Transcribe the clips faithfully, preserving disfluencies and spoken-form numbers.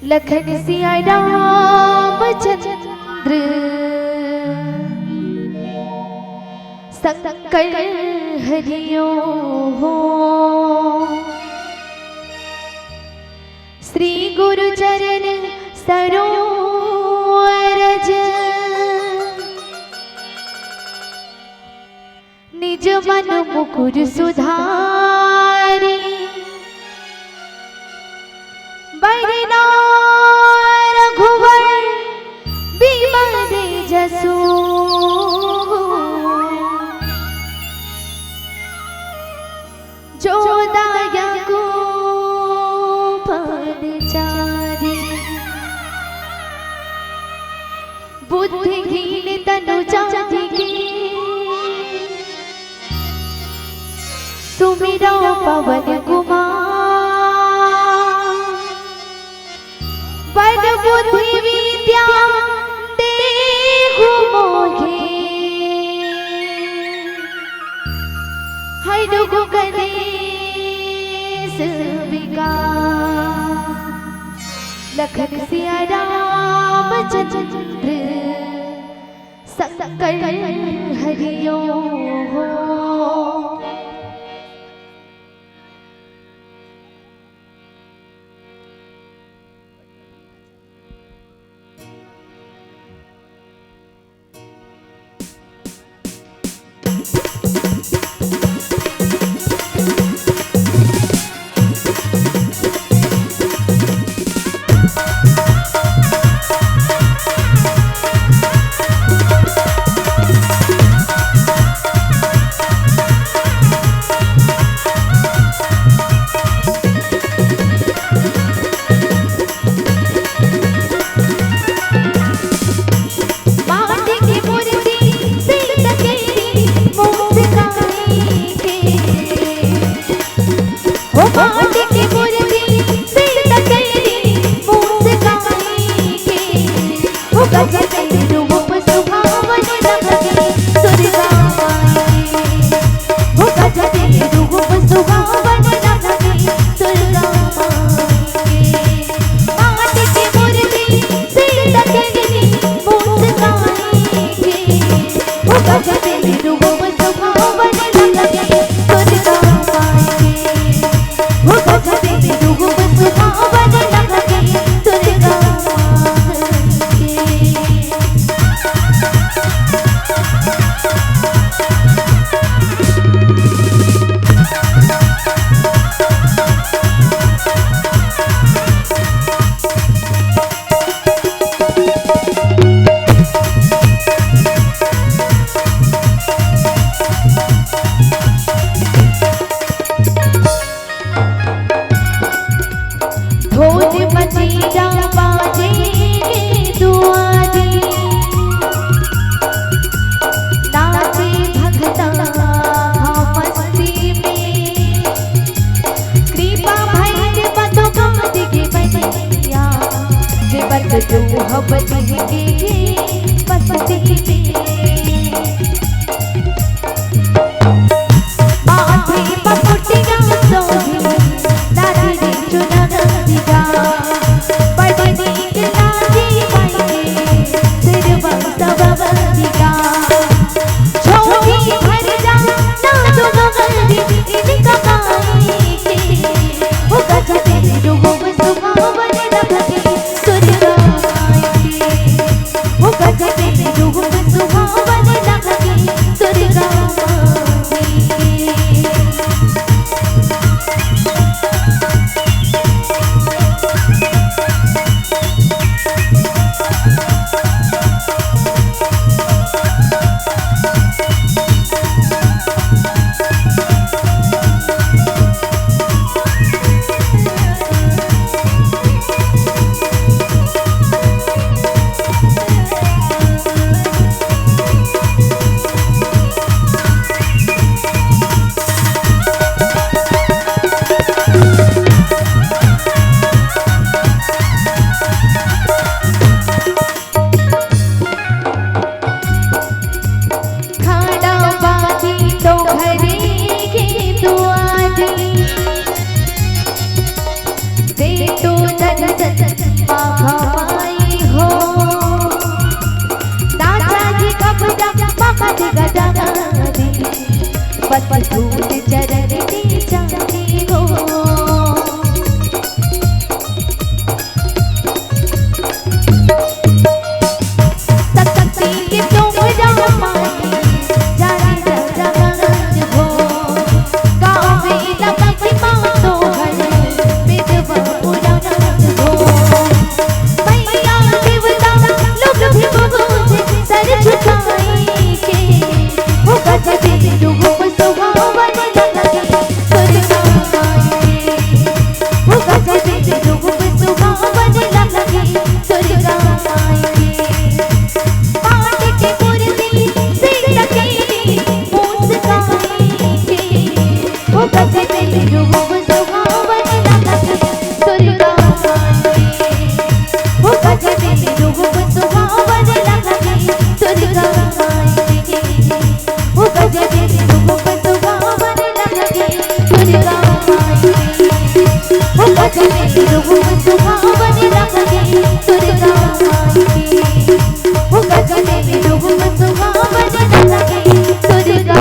लखन सिया रामचंद्र शंकर हरिओ हो। श्री गुरु चरण सरोज निज मन मुकुर सुधारी। बरना रघुवर बिमल जसु। जो दायक पद चारी। बुद्धिहीन तनु जाति की, सुमिरौ पवन कुमार। बल बुद्धि विद्या देहु मोहे, हरहु कलेस विकार। लखन सिया रामचंद्र शंकर हरिओ हो। माटी के मूर्ति से तकेरी मुस्काई के। हो माटी के मूर्ति से तकेरी मुस्काई के। हो गजब रूप सुहावन लगे दुर्गा माई के। हो गजब रूप सुहावन लगे दुर्गा माई के। माटी के मूर्ति से तकेरी मुस्काई के। हो गजब रूप सुहावन लगे दुर्गा माई के। हो गजब रूप सुहावन लगे दुर्गा माई के। ढोल मजीरा बाजे के दुआरे, नाचे भगता मस्ती में। कृपा भैर मधुकांत के बनिया, जे बत तू हबत के मस्ती में। माथे पकुटिया सोहे, लाली रे चुनरिया। बड़ी नीक लागे माई के सिरवा सवरिया। झोली भर जा ना तो गगन इनका माई के। हो गजब रूप सुहावन लगे दुर्गा माई के। पति धूल चरण में जाने हो। शक्ति के तुम रामायण जाने जगत हो। गावे न महिमा तोहर वेदवा पुराण हो। मैया देवता लोग भी बबूझे सर झुकाए के। हो गजबे रूप सुहावन लगे दुर्गा माई के। हो गजबे रूप सुहावन लगे दुर्गा माई के। पाट के मूर्ति से तकेली मुस्काए के। हो गजबे रूप सुहावन लगे दुर्गा माई के। हो गजबे रूप सुहावन लगे दुर्गा माई के। हो गजबे रूप सुहावन लगे दुर्गा माई के। हो गजबे रूप सुहावन लगे दुर्गा माई के। हो गजबे रूप सुहावन लगे दुर्गा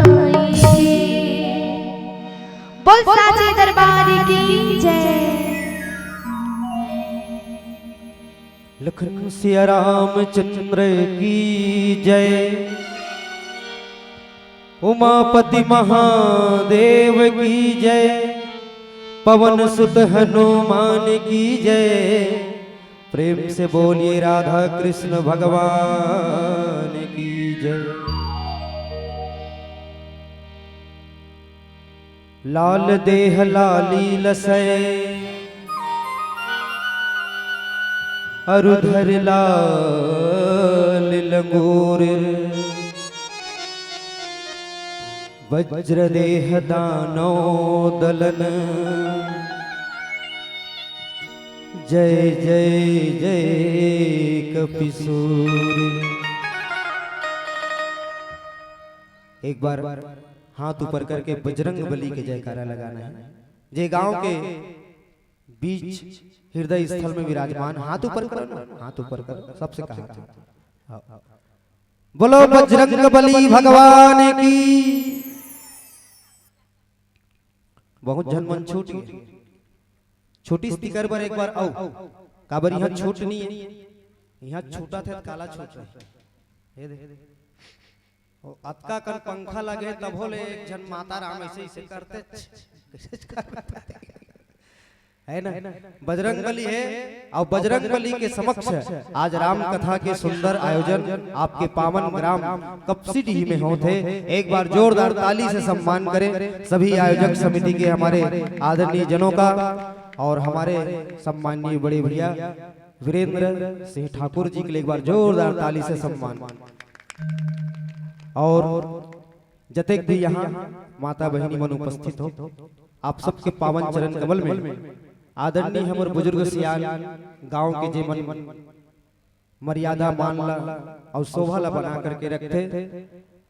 माई के। बोल साचे दरबार की जय। लखन सिया रामचंद्र की जय। उमापति महादेव की जय। पवन सुत हनुमान की जय। प्रेम से बोलिए राधा कृष्ण भगवान की जय। लाल देह लाली लसै अरु धर लाल लंगूर। वज्र देह दानव दलन जय जय जय कपिसूर। एक बार हाथ ऊपर करके बजरंग बली के जयकारा लगाना है। जे गांव के बीच हृदय स्थल में विराजमान, हाथ ऊपर करो ना, हाथ ऊपर करो, सबसे कहा था। आओ। बोलो बजरंग बली भगवान की। बहुत झन मन छूट गए। छोटी स्पीकर पर एक बार आओ, काबर यहाँ छूट नहीं है, यहाँ छूटा थे काला छूट रहे। ये दे। ओ, अतका कन पंखा लगे तभो ले एक झन माता राम ऐसे ऐसे करते, है ना? बजरंग बली है। और बजरंग बली के समक्ष आज राम कथा के सुंदर आयोजन आपके पावन ग्राम कपसीडीह में होत हे। एक बार जोरदार ताली से सम्मान करें सभी आयोजक समिति के हमारे आदरणीय जनों का और हमारे सम्माननीय बड़े भैया वीरेंद्र सिंह ठाकुर जी के लिए एक बार जोरदार ताली से सम्मान। और जतेक भी यहाँ माता बहिनी मन उपस्थित हो, आप सबके पावन चरण कमल में आदरणीय हमर बुजुर्ग सियान गांव के जे मन मर्यादा मान ला और शोभा ला बना करके रखथे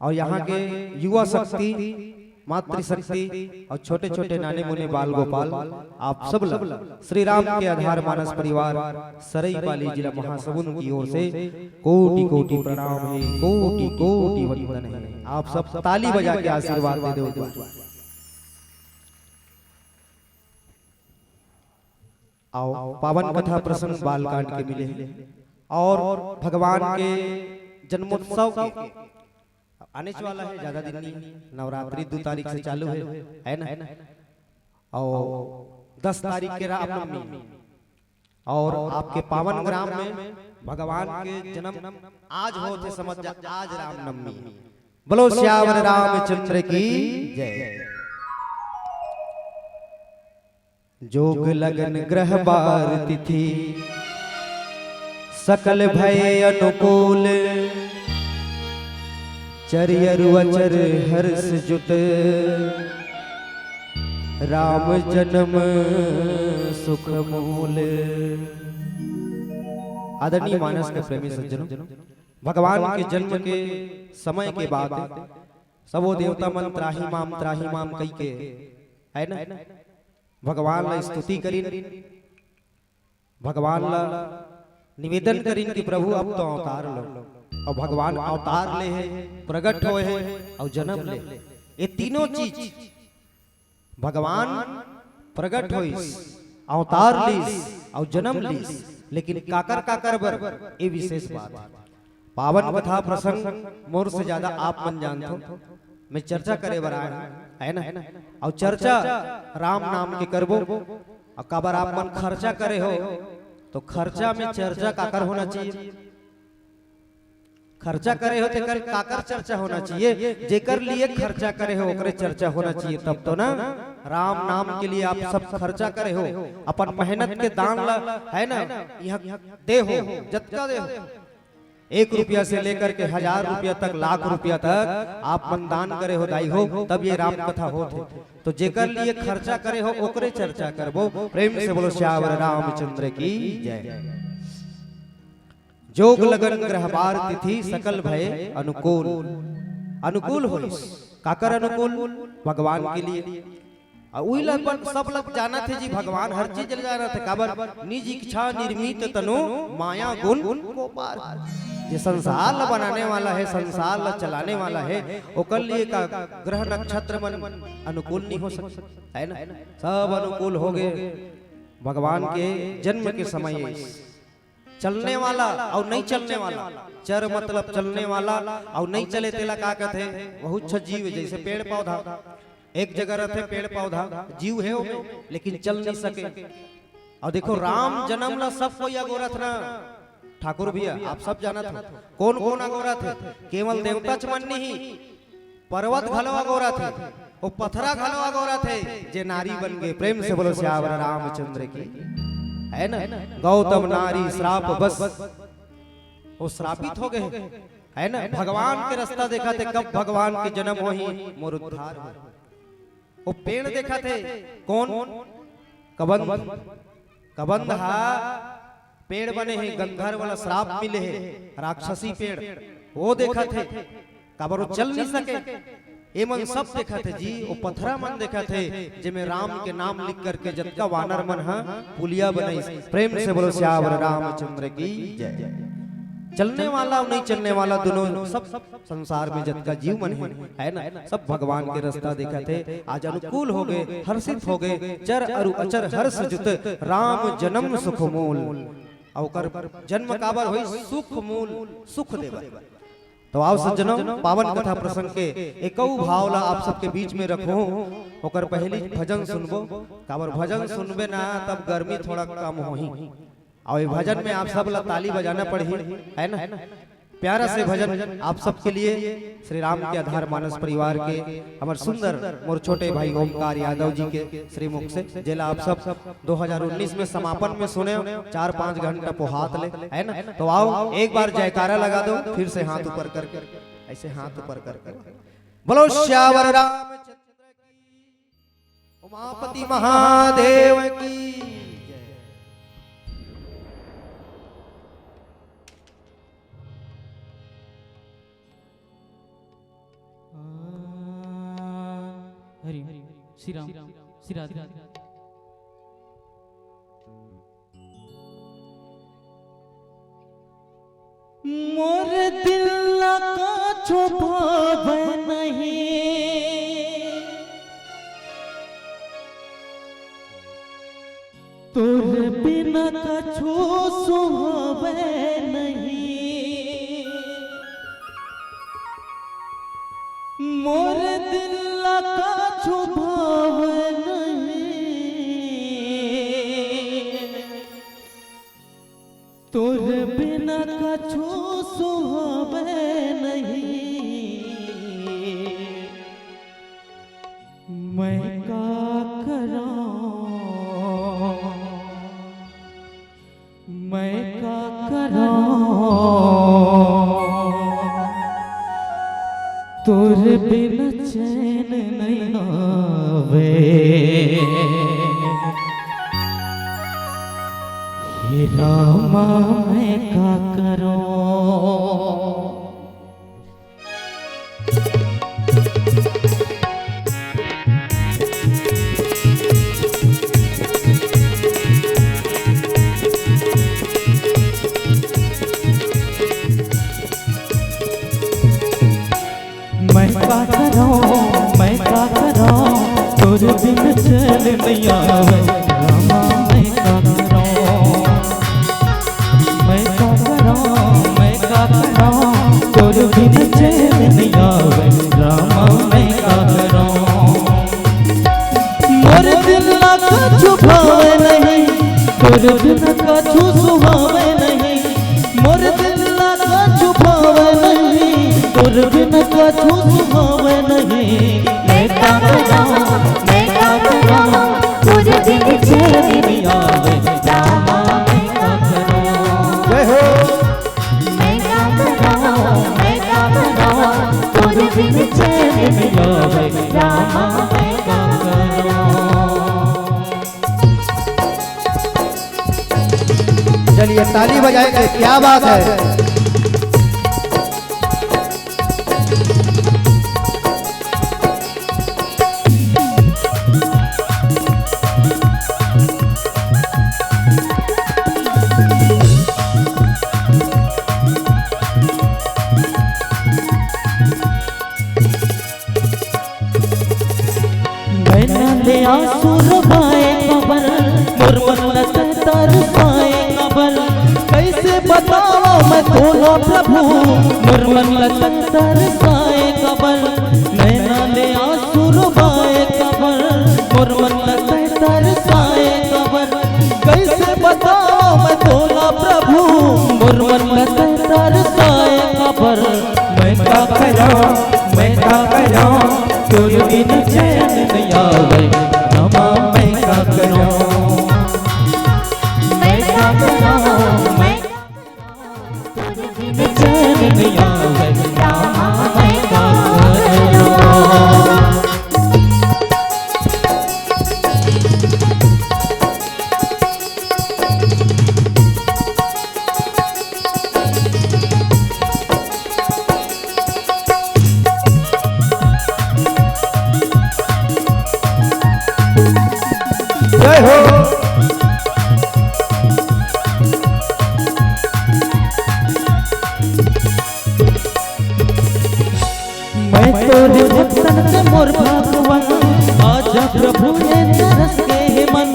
और यहाँ के युवा शक्ति, मातृशक्ति और छोटे छोटे नाने मुने बाल गोपाल, आप सब ला श्री राम के आधार मानस परिवार सरई पाली जिला महासमुंद की ओर से कोटि कोटि प्रणाम है, कोटि कोटि वंदन है। आप सब ताली बजा के आशीर्वाद दे दो एक बार। आओ, पावन कथा प्रसंग बालकांड के मिले हैं और भगवान के जन्मोत्सव के आने वाला है, ज्यादा दिन नहीं, नवरात्रि दो तारीख से चालू है, है ना? और दस तारीख के रामनवमी और आपके पावन ग्राम में भगवान के जन्म आज होत हे, समझ जा, आज रामनवमी। बोलो सियावर रामचंद्र की जय। जोग लगन ग्रह बार तिथि सकल भय अनुकूल। चरियर वचर हर्ष जुत राम जन्म सुख मूल। आदरणीय मानस के प्रेमी सज्जनों, भगवान के जन्म के समय के बाद सबो देवता मन त्राही माम त्राही माम कही के, है ना, भगवान ला स्तुति करिन, भगवान ला निवेदन करिन कि प्रभु अब तो अवतार लो। अउ भगवान अवतार ले हे, प्रगट होए हे अउ जन्म ले। ये तीनों चीज, भगवान प्रगट होइस, अवतार लीस अउ जन्म लीस, लेकिन काकर काकर बर, ये विशेष बात हे। पावन कथा प्रसंग मोर से ज्यादा आप मन जानथो, मैं चर्चा करे बर आए हूँ, है ना? अउ चर्चा राम नाम के करबो। अउ काबर आप मन खर्चा करे हो, तो खर्चा में चर्चा काकर होना चाहिए? खर्चा करे हो तेकर काकर चर्चा होना चाहिए? जेकर लिए खर्चा करे हो ओकरे चर्चा होना चाहिए, तब तो ना। राम नाम के लिए आप सब खर्चा करे हो, अपन मेहनत के दान ला, है ना, यहाँ दे हो, जतका दे हो, एक रुपया से लेकर के हजार रुपया तक, लाख रुपया तक आप मन दान करे हो दाई हो, तब ये राम कथा होत हे। तो जेकर लिए खर्चा करे हो ओकरे चर्चा करबो। प्रेम से बोलो सियावर रामचंद्र की जय। जोग लगन ग्रह बार तिथि सकल भय अनुकूल। अनुकूल होइस। काकर अनुकूल? भगवान के लिए। अउ उही ला अपन सब लोग जानत हे जी, भगवान हर चीज ल जानत हे। काबर? निज इच्छा निर्मित तनु माया गुण को पार। जे संसार ला बनाने वाला हे, संसार ला चलाने वाला हे, ओकर लिए का ग्रह नक्षत्र मन अनुकूल नहीं हो सकता, है ना? सब अनुकूल हो गए भगवान के जन्म के समय। चलने वाला अउ नहीं चलने वाला, चर मतलब चलने वाला अउ नहीं चले तेला का कथे? वहुच्छ जीव, जैसे पेड़ पौधा। एक जगह रहते पेड़ पौधा, जीव हे ओमे, लेकिन चल नहीं सके। अउ देखो, राम जन्म ला सब कोई अगोरत ना। ठाकुर भैया, आप सब जानत हो, कौन कौन अगोरत हे? केवल देवता च मन नहीं, पर्वत घलो अगोरत हे, वो पथरा घलो अगोरत हे, जे नारी बन गए। प्रेम से बोलो सियावर रामचंद्र की, है ना? गौतम नारी श्राप बस, वो श्रापित हो गए, है ना? भगवान के रास्ता देखत हे, कब भगवान के जन्म होही, मोर उद्धार हो। वो पेड़ देखत हे, कौन? कबंध। कबंध हा पेड़ बने हे, गंधर्व ला श्राप मिले हे, राक्षसी पेड़, वो देखत हे, काबर वो चल नहीं सके। ए मन सब देखत हे जी, वो पथरा मन देखत हे, जेमे राम के नाम लिख करके जतका वानर मन हा पुलिया बनाइस। प्रेम से बोलो सियावर रामचंद्र की जय। चलने वाला अउ नहीं चलने वाला दोनों, सब संसार में जतका जीव मन हे, है ना, सब भगवान के रास्ता देखत हे। आज अनुकूल हो गए, हर्षित हो गए, चर अरु अचर हर्ष जुत राम जन्म सुख मूल। अउ ओकर जन्म काबर होई? सुख मूल, सुख देबर। तो आओ सज्जनों, पावन कथा प्रसंग के एकऊ भाव ला आप सबके बीच में रखो। ओकर पहली भजन सुनबो, काबर भजन सुनबे ना तब गर्मी थोड़ा कम होही। अउ ये भजन में आप सब ला ताली बजाना पड़ही, है ना? प्यारा से भजन आप सबके लिए श्री राम के आधार मानस परिवार के हमर सुंदर मोर छोटे भाई ओमकार यादव जी के श्रीमुख से, जेला आप सब दो हज़ार उन्नीस में समापन में सुने, चार पाँच घंटा पोहात ले, है ना? तो आओ एक बार जयकारा लगा दो, फिर से हाथ ऊपर करके, ऐसे हाथ ऊपर करके बोलो सियावर रामचंद्र की, उमापति महादेव की जय। हरि श्री राम, श्री राधे। मोर दिल ला काछो भावै नहीं, तोर बिना कछु सुहावै नहीं। मोर दिल ला कछु भावै नहीं, तोर बिना कछु सुहावै नहीं। मैं का करों, मैं का करों, तोर बिना चैन नहीं आवे। हे रामा, मैं का करों। मैं का करौं, तोर बिन चैन नइ आवय, रामा मैं का करौं। मैं का करौं, मैं का करौं, तोर बिन चैन नइ आवय, रामा मैं का करौं। मोर दिल ला कछु भावय नहीं, तोर बिन कछु सुहावय नहीं। मोर दिल ला कछु भावय नहीं, तोर बिन कछु सुहावय नहीं। मैं का करौं, मैं का करौं, तोर बिन चैन नइ आवय, रामा मैं का करौं। जय हो। मैं का करौं, मैं का करौं, तोर बिन चैन नइ आवय, रामा मैं का करौं। चलिए, ताली बजाएंगे, क्या बात है। नैना ले आंसू रुवाए काबर, मोर मन ल तैं तरसाए काबर। कइसे बतावंव मैं तोला प्रभु, मोर मन ल तैं तरसाए काबर। नैना ले आंसू रुवाए काबर, मोर मन ल तैं तरसाए काबर। कइसे बतावंव मैं तोला प्रभु, मोर मन ल तैं तरसाए काबर। मैं का करौं, मैं का करौं, तोर बिन चैन नइ आवय, रामा मैं का करौं। मैं का करौं, मैं का करौं, तोर बिन चैन नइ आवय, रामा मैं का करौं। जय हो। मैं तोरे भक्तन के मोर भगवान, आजा प्रभु ये तरस के हे मन।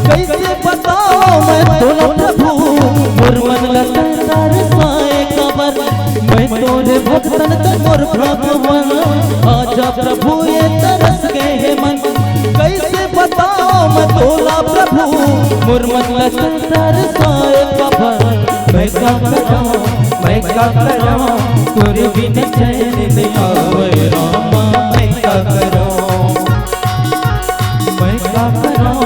कइसे बतावंव मैं तोला प्रभु, मोर मन ल तैं तरसाए काबर। मैं तोरे भक्तन के मोर भगवान, आजा प्रभु ये तरस के हे मन। कइसे बतावंव मैं तोला प्रभु, मोर मन ल तैं तरसाए काबर। मैं का करौं, मैं का करौं, तोर बिन चैन नइ आवय, रामा मैं का करौं। मैं का करौं,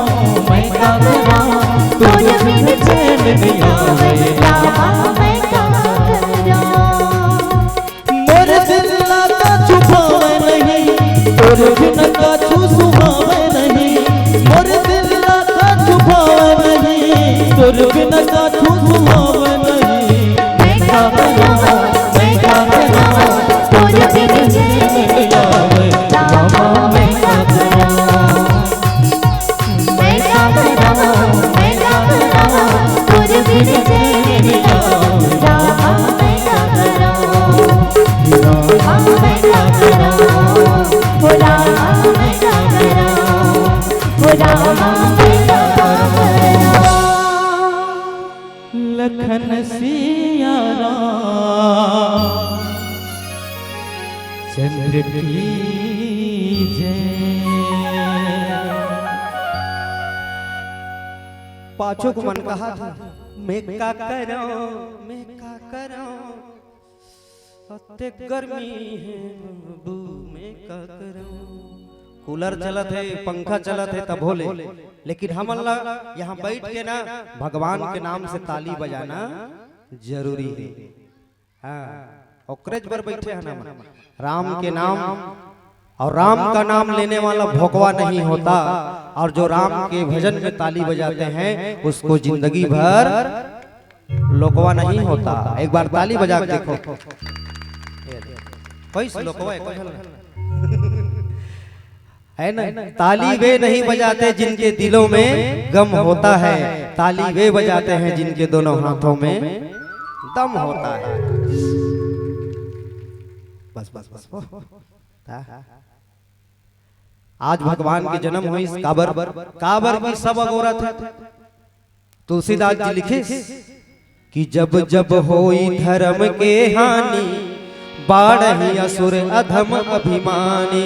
मैं का करौं, तोर बिन चैन नइ आवय, रामा मैं का करौं। मोर दिल ला कछु भावय नहीं, तोर बिन कछु सुहावय नहीं। मोर दिल ला कछु भावय नहीं, तोर बिन कछु सुहावय नहीं। मैं का करौं, मैं का करौं, तोर बिन चैन नइ आवय, रामा मैं का करौं। मैं का करौं, मैं का करौं, तोर बिन चैन नइ आवय, रामा मैं का करौं। रामा मैं का करौं, ओ रामा मैं का करौं, ओ रामा मैं का करौं। लखन सिया राम चंद्र की जय। पाछू के मन कहा था, मैं का करौं, मैं का करौं, अतेक गर्मी हे बाबू, मैं का करौं। कूलर चलत हे, पंखा चलत हे, तभो ले, लेकिन हमन ला यहाँ बैठ के ना भगवान के नाम से ताली बजाना जरूरी हे। हाँ, ओकरेच बर बैठे हन हमन। राम के नाम और राम का नाम लेने वाला भोकवा नहीं होता, और जो राम के भजन में ताली बजाते हैं उसको जिंदगी भर लोकवा नहीं होता। एक बार ताली बजा के देखो। कैसे लोकवा है, कुछ है ना? ताली वे नहीं बजाते जिनके दिलों में गम होता है, ताली वे बजाते हैं जिनके दोनों हाथों में दम होता है। बस, बस, बस। ता? आज भगवान के जन्म होइस। काबर? काबर कि सब अगोरत हे। तुलसीदास जी लिखिस कि जब जब होई धर्म के हानि, बाढ़ही असुर अधम अभिमानी।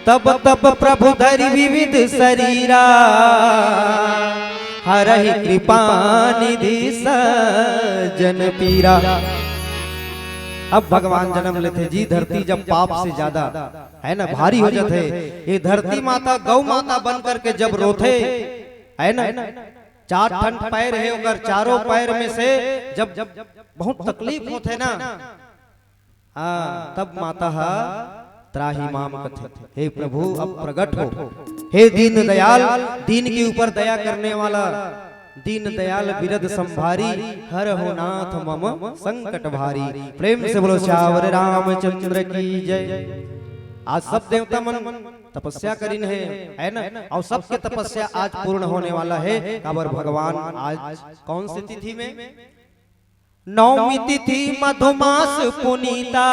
तब तब प्रभु धरि विविध सरीरा, हरहि कृपा निधि सज्जन पीरा। अब भगवान जन्म लेथे जी, धरती जब पाप से ज्यादा, है ना, भारी हो जाथे। ये धरती माता, गौ माता बन करके जब रोथे, है ना, चार ठन पैर हे ओकर, चारों पैर में से जब, जब बहुत तकलीफ होथे ना, हाँ, तब माता हा त्राहि माम कथे, हे प्रभु, अब प्रगट हो, हे दीन दयाल, दीन के ऊपर दया करने वाला, दीन दयाल बिरद संभारी, हरहु नाथ मम संकट भारी। प्रेम से बोलो सियावर रामचंद्र की जय। आज सब देवता मन तपस्या करिन हे, है ना? और सबके तपस्या आज पूर्ण होने वाला हे। काबर भगवान आज कौन सी तिथि में? नवमी तिथि मधुमास पुनीता,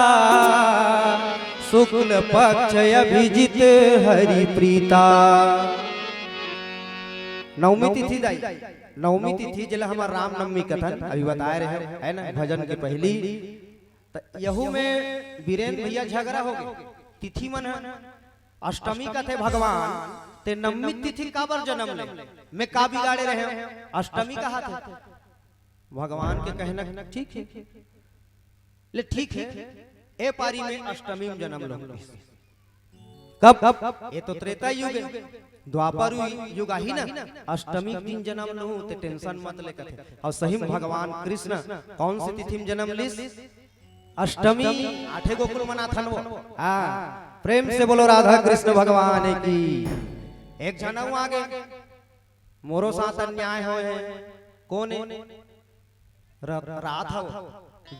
शुक्ल पक्ष अभिजित हरि प्रीता। नवमी तिथि दाई, नवमी तिथि जेला हमर रामनवमी कथन, अभी बताए रहे, है ना, भजन के पहली। त यहू में बीरेन भैया झगड़ा हो गे। तिथि मन ह अष्टमी कथे भगवान, ते नवमी तिथि काबर जन्म ले? मैं का बिगाड़े रहे हूँ? अष्टमी कहा थे। भगवान के कहना ठीक है, ले ठीक है, ए पारी में अष्टमी में जन्म लो। कब? ये तो त्रेता युग है, द्वापर यु-, युग आही ना, अष्टमी के दिन जन्म लहू ते टेंशन मत ले कथे। और सही में भगवान कृष्ण कौन सी तिथि में जन्म लिस? अष्टमी। आठे गोकुल मनाथन वो। हाँ, प्रेम से बोलो राधा कृष्ण भगवान की। एक झन अउ आगे मोरो साथ अन्याय होए हे। कोन हे? र-, रात हव।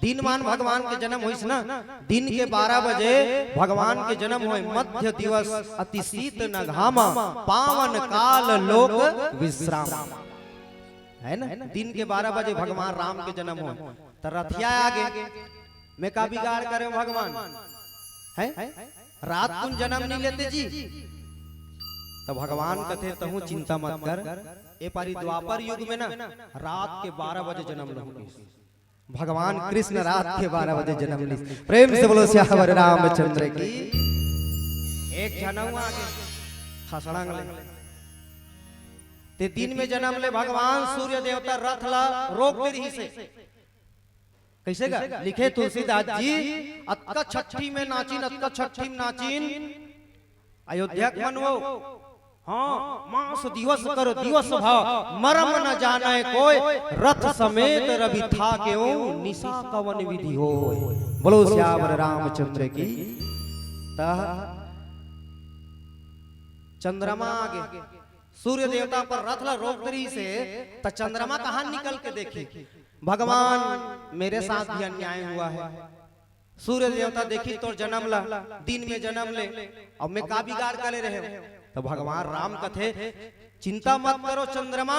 दिन मान भगवान के जन्म होइस ना, दिन के बारह बजे भगवान के जन्म होए, मध्य दिवस अति शीत न घामा, पावन काल लोक विश्राम। है ना? दिन के बारह बजे भगवान राम के जन्म होए, त रथिया आगे, मैं का बिगाड़ करे भगवान? हैं? रात कुन जन्म नहीं लेते जी? तो भगवान कथे, तहूँ चिंता मत कर, ए पारी द्वापर युग में ना, रात के बारह बजे जन्म लहूँ। भगवान कृष्ण रात के बारह बजे जन्म लिस। प्रेम से बोलो सियावर रामचंद्र की। एक झन अउ आगे खसड़ांग ले, ते दिन में जन्म ले भगवान सूर्य देवता रथ ला रोक दे रहिसे। कैसे गा? लिखे तुलसीदास जी, अतका छठी में नाचिन, अतका छठी में नाचिन, अयोध्या के मन वो। हाँ, मास दिवस कर दिवस भाव, मरम न जाने कोय, रथ समेत रवि थाकेउ, निसा कवन विधि होय। बोलो सियावर रामचंद्र की। त चंद्रमा आगे, सूर्य देवता पर रथ ला रोक दे रहिसे, त चंद्रमा कहाँ निकल के देखी? भगवान, मेरे साथ भी अन्याय हुआ है। सूर्य देवता देखी तोर जन्म ला, दिन में जन्म ले, अब मैं का बिगाड़ करे रहे हूँ? तो भगवान राम कथे, चिंता मत करो चंद्रमा,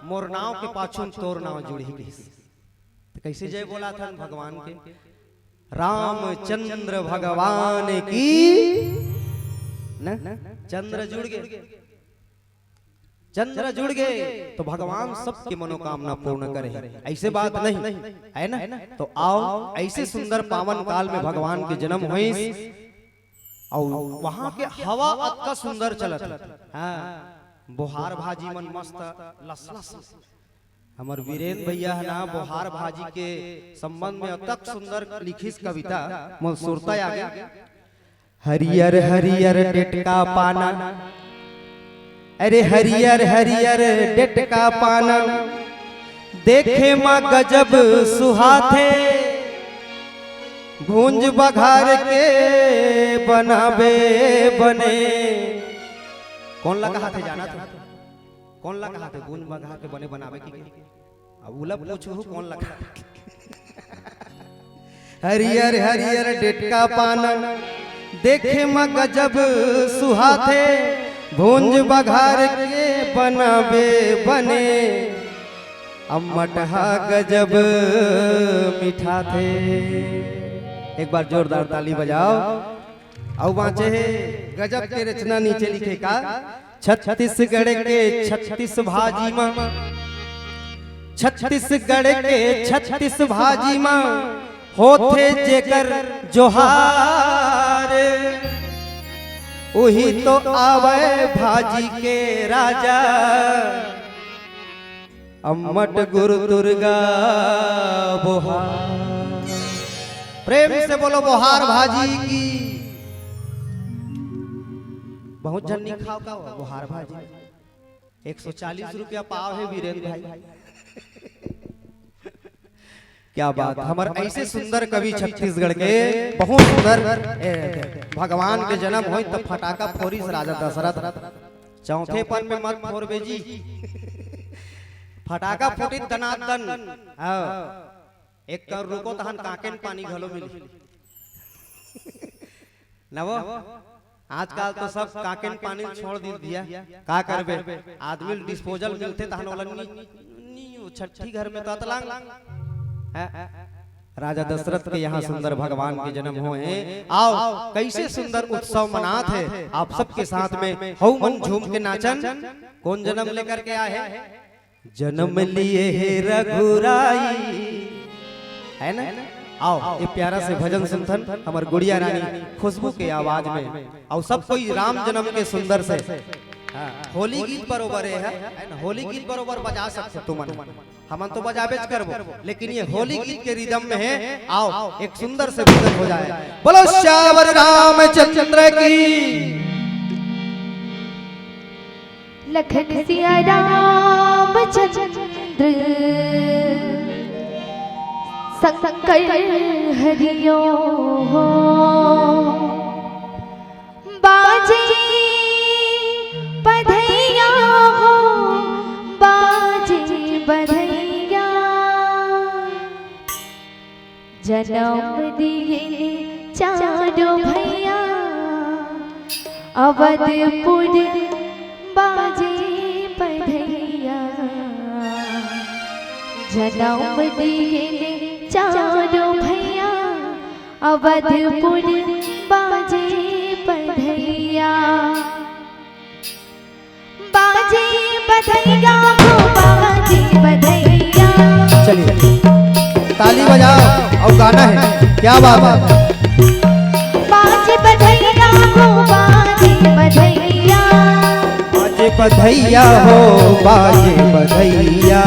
मोर नाव के पाछू म तोर नाव जुड़ही कहिस। तो कैसे जय बोलाथन भगवान के? रामचंद्र भगवान की। न चंद्र जुड़ गे, चंद्र जुड़ गे तो भगवान सबके मनोकामना पूर्ण करे। ऐसे बात नहीं है ना? तो आओ, ऐसे सुंदर पावन काल में भगवान के जन्म होइस, और वहां के हवा अतका सुंदर चलत हे। हाँ, बोहार भाजी मन मस्त लसलस। हमर वीरेन भैया है ना, बोहार भाजी के संबंध में अतक सुंदर लिखिस कविता, मोर सुरता आ गे। हरियर हरियर डेटका पाना, अरे हरियर हरियर डेटका पाना, देखे म गजब सुहाथे, भूंज बघार के बनाबे बने। कौन ला कहाथे जानत हो? कौन ला कहाथे? भूंज बघार के बने बनाबे की? अब उला पूछहू कौन ला कहाथे? हरियर हरियर डेटका पाना, देखे म गजब सुहाथे, भूंज बघार के बनाबे बने, अम्मट हा गजब मिठाथे। एक बार जोरदार ताली बजाओ। अउ बाँचे हे गजब के रचना, नीचे लिखे का, छत्तीसगढ़ के छत्तीस भाजी मा, छत्तीसगढ़ के छत्तीस भाजी मा होथे जेकर जोहार, उही तो आवय भाजी के राजा। अम्मट गुरु दुर्गा बोहार। प्रेम से बोलो बोहार भाजी की। बहुत झन नइ खाव का बोहार भाजी। एक सौ चालीस रुपया पाव हे वीरेंद्र भाई। क्या बात, हमर ऐसे सुंदर कवि छत्तीसगढ़ के, बहुत सुंदर। ए, भगवान के जन्म होय त फटाका फोरिस राजा दशरथ। चौथे पन में मत फोरबे जी। फटाका फूटित दनादन। हाँ। एक कर रुको तहन कांकेन पानी घलो मिली। न वो? आजकल तो सब कांकेन पानी छोड़ दी दिया। का करबे? आदमी ल disposal मिलथे तहन ओला नी, नी, वो छट्ठी घर में तो अतलांग। हैं? राजा दशरथ के यहाँ सुंदर भगवान के जन्म होय हे। आओ, कैसे सुंदर उत्सव मनात हे। आप सबके साथ में हऊ मन झूम के नाचन। कौन जन्म लेकर के आए हे? जन्म लिए हे रघुराई, है ना? आओ, ये प्यारा से भजन सुनथन, हमर गुड़िया रानी खुशबू के आवाज में। अउ सब कोई राम जन्म के सुंदर से, हाँ, होली गीत बरोबर हे, है ना? होली गीत बरोबर बजा सकते तुमन, हमन तो बजाबेच करबो, लेकिन ये होली गीत के रिदम में हे। आओ, एक सुंदर से भजन हो जाए। बोलो सियावर रामचंद्र की। लखन सिया रामचंद्र संकर हरियो हो। बाजे बधैया हो, बाजे बधैया। जनम दिए चारों भैया, अवधपुर बाजे बधैया। जनम दिए चारों भैया, अवधपुर बाजे बधैया। बाजे बधैया हो, बाजे बधैया। चलिए, ताली बजाओ, अउ गाना हे, क्या बात हे। बाजे बधैया हो, बाजे बधैया। बाजे बधैया हो, बाजे बधैया।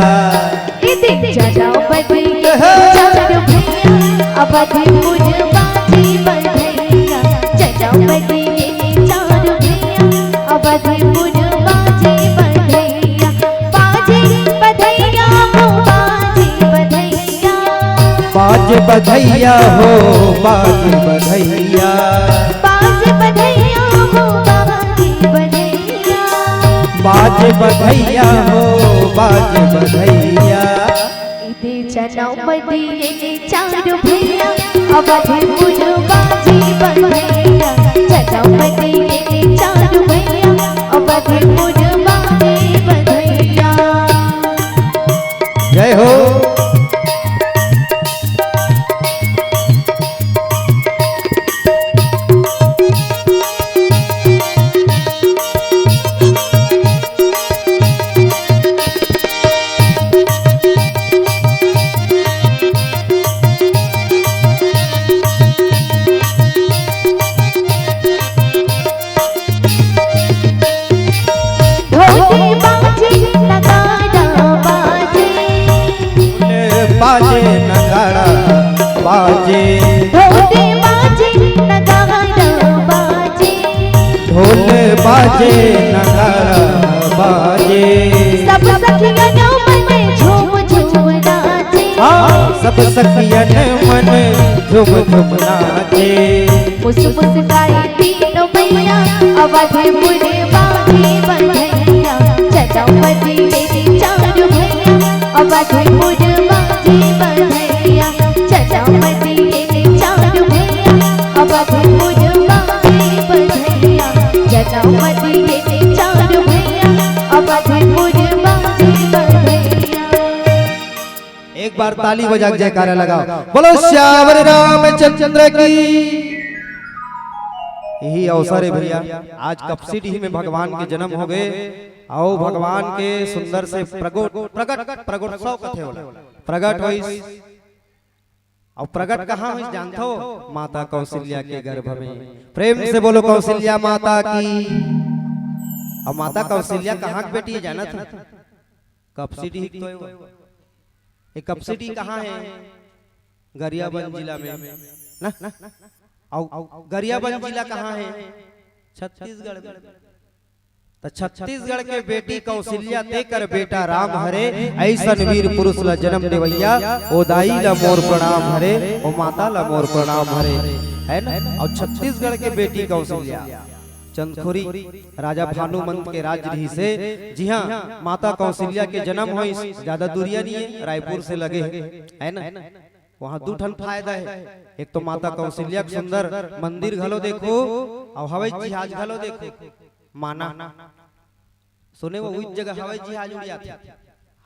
इदी जनावदी हे। चारों भैया, अवधपुर बाजे बधैया। जनावदी चारों भैया, अवधपुर बाजे बधैया। बाजे बधैया हो, बाजे बधैया। बाजे बधैया हो, बाजे बधैया। बाजे बधैया हो, बाजे बधैया। बाजे बधैया हो, बाजे बधैया। इदे जनम दिए चारों भैया, अवधपुर बाजे बधैया। जनम दिए चारों भैया, अवधपुर बाजे बधैया। जय हो। ढोल बाजे, नगाड़ा बाजे। ढोल बाजे, नगाड़ा बाजे। ढोल बाजे, नगाड़ा बाजे। ढोल बाजे, नगाड़ा बाजे। सब सखियन मन झूम झूम नाचे। हाँ, सब सखियन मन झूम झूम नाचे। मुस्कुराए तीनों भैया, अवधपुर बाजे बधैया। जनम दिए चारों भैया, अवधपुर बाजे बधैया। जनम दिए चारों भैया, अवधपुर बाजे बधैया। जनम दिए चारों भैया, अवधपुर बाजे बधैया। एक बार ताली बजा के जयकारा लगाओ, बोलो सियावर रामचंद्र की। यही अवसर हे भैया, आज कपसीडीह में भगवान के जन्म हो गए, अउ भगवान के सुंदर से प्रगट प्रगट प्रगटोत्सव कथे ओला, प्रगट होइस। अउ प्रगट कहाँ होइस जानथो? माता कौशल्या के गर्भ में। प्रेम से बोलो कौशल्या माता की। अब माता कौशल्या कहाँ के बेटी हे जानत हो? कपसीडीह तो हे वो। ये कपसीडीह कहाँ हे? गरियाबंद जिला में ना। अउ गरियाबंद जिला कहाँ हे? छत्तीसगढ़ में। त छत्तीसगढ़ के बेटी कौशल्या तेकर बेटा राम हरे, ऐसन वीर पुरुष ला जन्म देवैया, ओ दाई ला मोर प्रणाम हरे, ओ माता ला मोर प्रणाम हरे, है ना? अउ छत्तीसगढ़ के बेटी कौशल्या, चंदखुरी राजा भानुमंत के राज रिहिसे, जिहाँ माता कौशल्या के जन्म होइस, ज्यादा दूरिया नहीं है, रायपुर से लगे है, है ना? वहाँ दू ठन फायदा है, एक तो माता कौशल्या के सुंदर मंदिर घलो देखो, अउ हवाई जहाज घलो देखो। माना सुने वो उस जगह हवाई जहाज उड़ियाथे,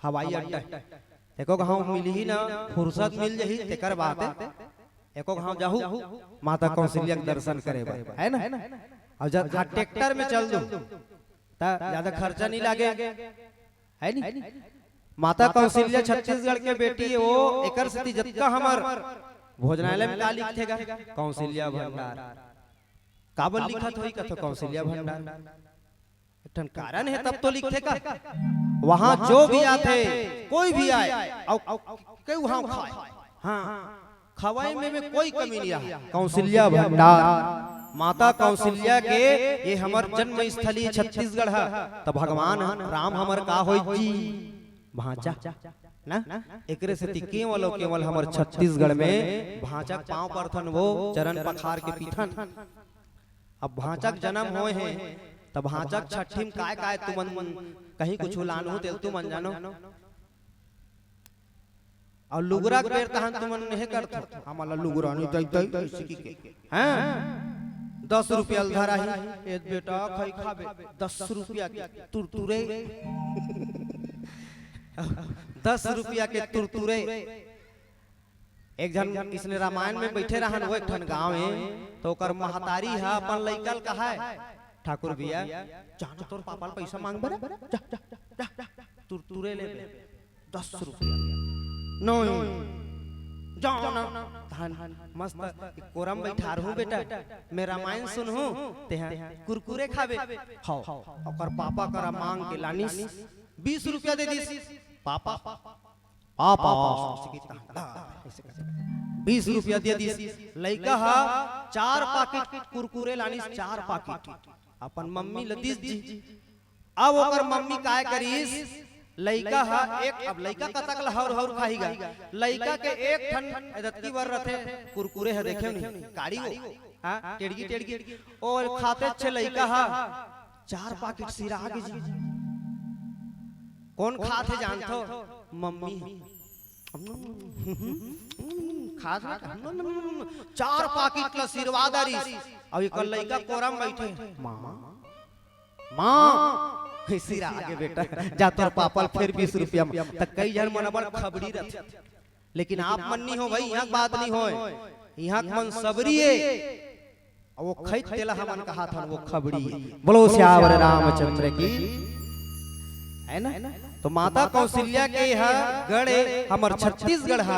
हवाई अड्डा है। एको घाव मिलही ना, फुर्सत मिल जही तेकर बात है। एको घाव जाहू माता कौशल्या के दर्शन करे बर, है ना? अउ जब हाँ ट्रैक्टर में चल दू त ज्यादा खर्चा नहीं लागे, है नी? माता कौशल्या छत्तीसगढ़ के बेटी है, वो एकर सेती जतका हमर भोजनालय में का लिखथे गा? कौशल्या भंडार। काबर लिखत होही कथो कौशल्या भंडार? एक ठन कारण है तब तो लिखथे का। वहाँ जो भी आथे, कोई भी आए, अउ, अउ, केहू हाँ खाए, हाँ, खवाई में, में कोई कमी नहीं रहा। कौशल्या भंडार, माता कौशल्या के ये हमर जन्म स्थली छत्तीसगढ़ है, तो भगवान राम हमर का होई जी? भांचा ना। एकरे सेती केवल अउ केवल हमर छत्तीसगढ़ में भांचा के पांव परथन, वो चरण पखार के पीथन। अब भांचा के जन्म होए हे, त भांचा के छट्ठी में काय काय तुमन कहीं कुछ लानहू तेल तुमन जानो। अउ लुगरा के बेर तहन तुमन नहीं करथो, हमला लुगरा नहीं दई दई, ऐसे की के। हैं? दस रुपया ल धराही, ए बेटा खई खाबे, दस रुपया के तुरतुरे। दस रुपया के तुरतुरे। एक झन इसने रामायण में बैठे रहन, वो एक ठन गांव हे, तो ओकर महतारी ह अपन लइका ल कहाय, "ठाकुर भैया, जा ना तोर पापा ल पैसा मांग बर, जा, जा, जा, जा, तुरतुरे ले ले, दस रुपया।" "नहीं, जा ना।" तहन मस्त कोरम बैठारहूं बेटा, मैं रामायण सुनहूं, तेहा कुरकुरे खाबे। हव, ओकर पापा करा मांग के लानिस, बीस रुपया दे दिस। पापा, पापा, बीस रुपया दे दिस। लइका ह चार पाकिट कुरकुरे लानिस, चार पाकिट अपन मम्मी ल दिस जी। अब ओकर मम्मी काय करिस, लइका ह एक, अब लइका कतक ल हौर हौर खाही गा, लइका के एक ठन रत्ती बर रथे कुरकुरे ह, देखे नहीं काड़ी वो, हाँ, टेड़गी टेड़गी, ओ खाते छे लइका ह चार पाकिट सिरा गे जी। कोन खात हे जानथो? मम्मी। खात हे ना? चार पाकिट ल सिरवा डारिस। अउ एकर लइका कोरम बैठे, "माँ, माँ।" "हे सिरा गे बेटा, जा तोर पापा ल फेर बीस रुपया म।" त कई झन मन बड़ खबड़ी रथे। लेकिन आप मन नहीं हो भाई, इहाँ के बात नहीं होय, इहाँ के मन सबरी हे। अउ वो खैत तेला हमन कहाथन, वो खबड़ी हे। बोलो सियावर रामचंद्र की, है ना? तो माता कौशल्या के ह गढ़ हे, हमर छत्तीसगढ़ ह,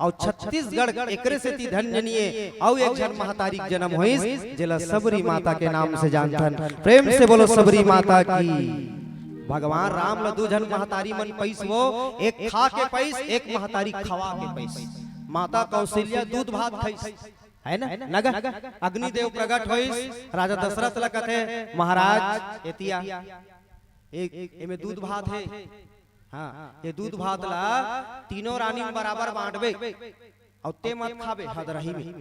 अउ छत्तीसगढ़ एकरे सेती धन्य निये। अउ एक झन महतारी के जन्म होइस, जेला सबरी माता के नाम से जानथन। प्रेम से बोलो सबरी माता की। भगवान राम ल दू झन महतारी मन पइस वो, एक खा के पइस, एक महतारी खवा के पइस। माता कौशल्या दूध भात खाइस, है ना? नगा अग्निदेव प्रगट होइस, राजा दशरथ ल कथे, "महाराज, एतिया, एक एमे दूध भात हे, हाँ, ये दूध भात ला तीनों रानी में बराबर बांटबे, अउ ते मत खाबे हदरही में।"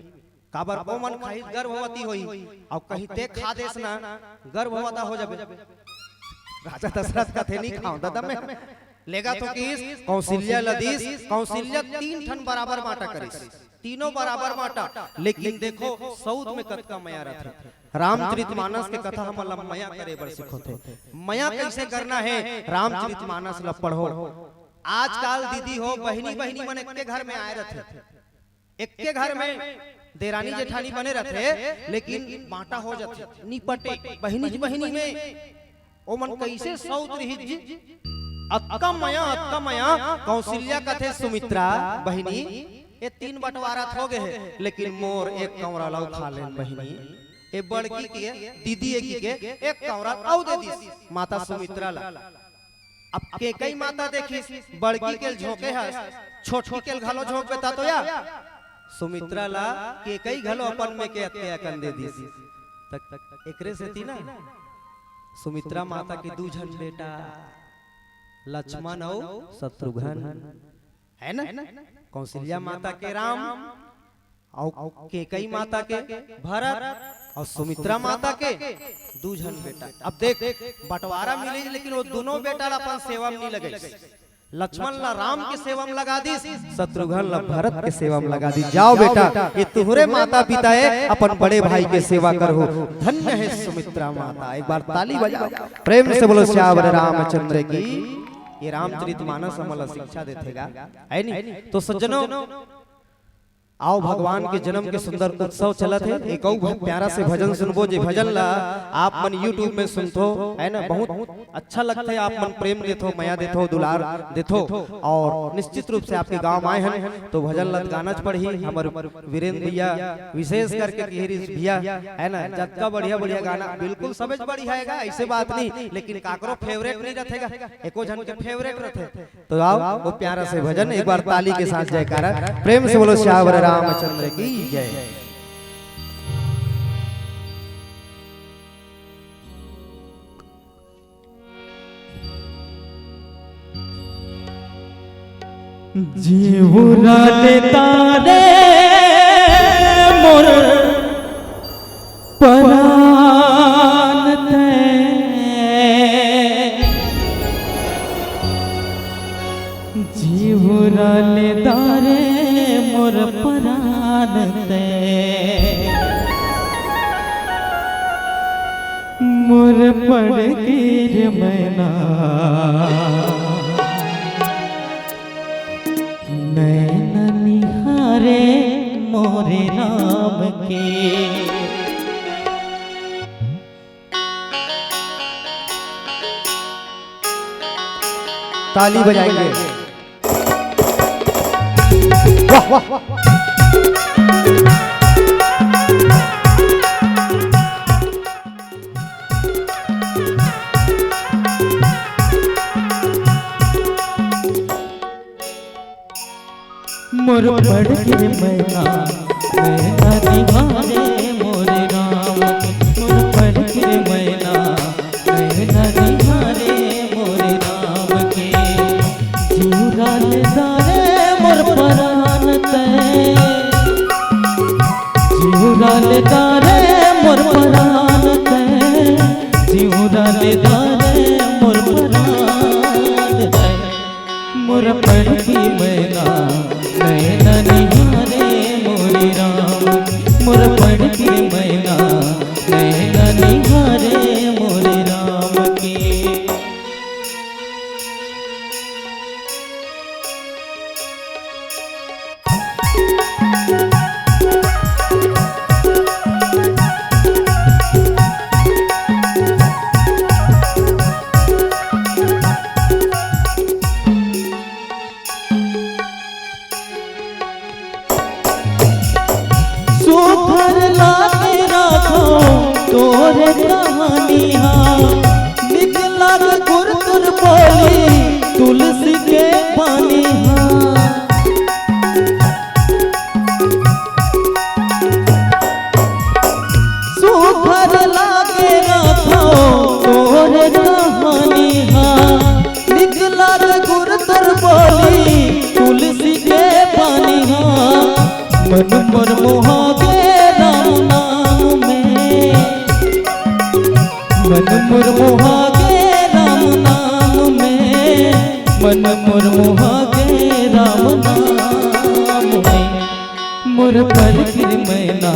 काबर ओमन खाही त गर्भवती होही, अउ कहीं ते खा देस ना, गर्भवती हो जाबे। राजा दशरथ कथे, "नहीं खाओ दादा मैं।" लेगा तो किस? कौशल्या ल दिस, कौशल्या तीन ठन बराबर बांटा करिस, तीनों बराबर बांटा। लेकिन देखो सऊत में कतका मया रथे। रामचरित मानस के कथा हमन ला मया करे बर सिखोथे। मया कैसे करना है, रामचरित मानस ला पढ़ो। आजकल दीदी हो, बहिनी, बहिनी मन एक्के घर में आए रथे, एक्के घर में देरानी जेठानी बने रथे, लेकिन बांटा हो जाथे, निपटे बहिनी बहिनी में। ओमन कइसे सौत रिहिस जी? अतका मया, अतका मया। कौशल्या कथे, सुमित्रा बहिनी, ए तीन बंटवारा त हो गे हे, लेकिन मोर एक कौंरा ल अउ खा लेन बहिनी। ए बड़की के, दीदी एकी के एक कौंरा ल अउ दे दिस माता सुमित्रा ल। अब केकई माता देखिस, बड़की के ल झोंके हस, छोटकी के ल घलो झोंक बेटा तो या। सुमित्रा ला केकई घलो अपन में के अतके अकन दे दिस। त एकरे सेती ना सुमित्रा माता के दू झन बेटा लक्ष्मण अउ शत्रुघ्न, है ना? कौशल्या माता के राम अउ केकई माता के भरत अउ सुमित्रा माता के दू झन बेटा। अब देख, बंटवारा मिलिस, लेकिन ओ दूनों बेटा ला अपन सेवा म नइ लगाइस। लक्ष्मण ला राम के सेवा म लगा दिस, शत्रुघ्न ला भरत के सेवा म लगा दिस। जाव बेटा, ये तुहरे माता पिता हे, अपन बड़े भाई के सेवा करहू। धन्य हे सुमित्रा माता। एक बार ताली बजाव, प्रेम से बोलो सियावर रामचंद्र की। ये रामचरित मानस हमन ला शिक्षा देथे गा, है नी? तो सज्जनों, आव, भगवान के जन्म के सुंदर उत्सव चलत हे। एक अउ प्यारा से भजन सुनबो, जे भजन ला आप मन YouTube में सुनथो, है ना, बहुत अच्छा लगथे। आप मन प्रेम देथो, मया देथो, दुलार देथो, अउ निश्चित रूप से आपके गांव आए हन तो भजन ला गाना च पड़ही। हमर वीरेंद्र भैया विशेष करके किहिरिस भैया, है ना, जतका बढ़िया बढ़िया गाना, बिल्कुल सबेच बढ़िया हे गा, अइसे बात नहीं, लेकिन काकरो favourite नहीं रथे गा, एको झन के favourite रथे। तो आव, ओ प्यारा से भजन, एक बार ताली के साथ जयकारा, प्रेम से बोलो सियावर रामचंद्र की जय। जीवरा लेता रे मोर परान तैं, जीवरा लेता रे मोर परान तैं, मोर पड़किर मैना। नैन निहारे मोरे राम के। ताली बजाएंगे। वाह, वाह, वाह। मोर पड़किर मैना, मैना निहारे मोरे राम के। मोर पड़किर मैना, मैना निहारे मोरे राम के। जीवरा लेता रे मोर परान तैं, जीवरा लेता रे मोर परान तैं, जीवरा लेता रे मोर परान तैं। मोर पड़किर मैना, नैना निहारे मोरे राम। मोर पड़किर मैना, नैना निहारे मोरे राम के। सुघर लागे राघव तोरे कहानी हा, निक लागे गुरतुर बोली तुलसी के पानी हा। सुघर लागे राघव तोरे कहानी हा, निक लागे गुरतुर बोली तुलसी के पानी हा। मन मोर मोहा गे राम नाम में, मन मोर मोहा गे राम नाम में, मन मोर मोहा गे राम नाम में। मोर पड़किर मैना,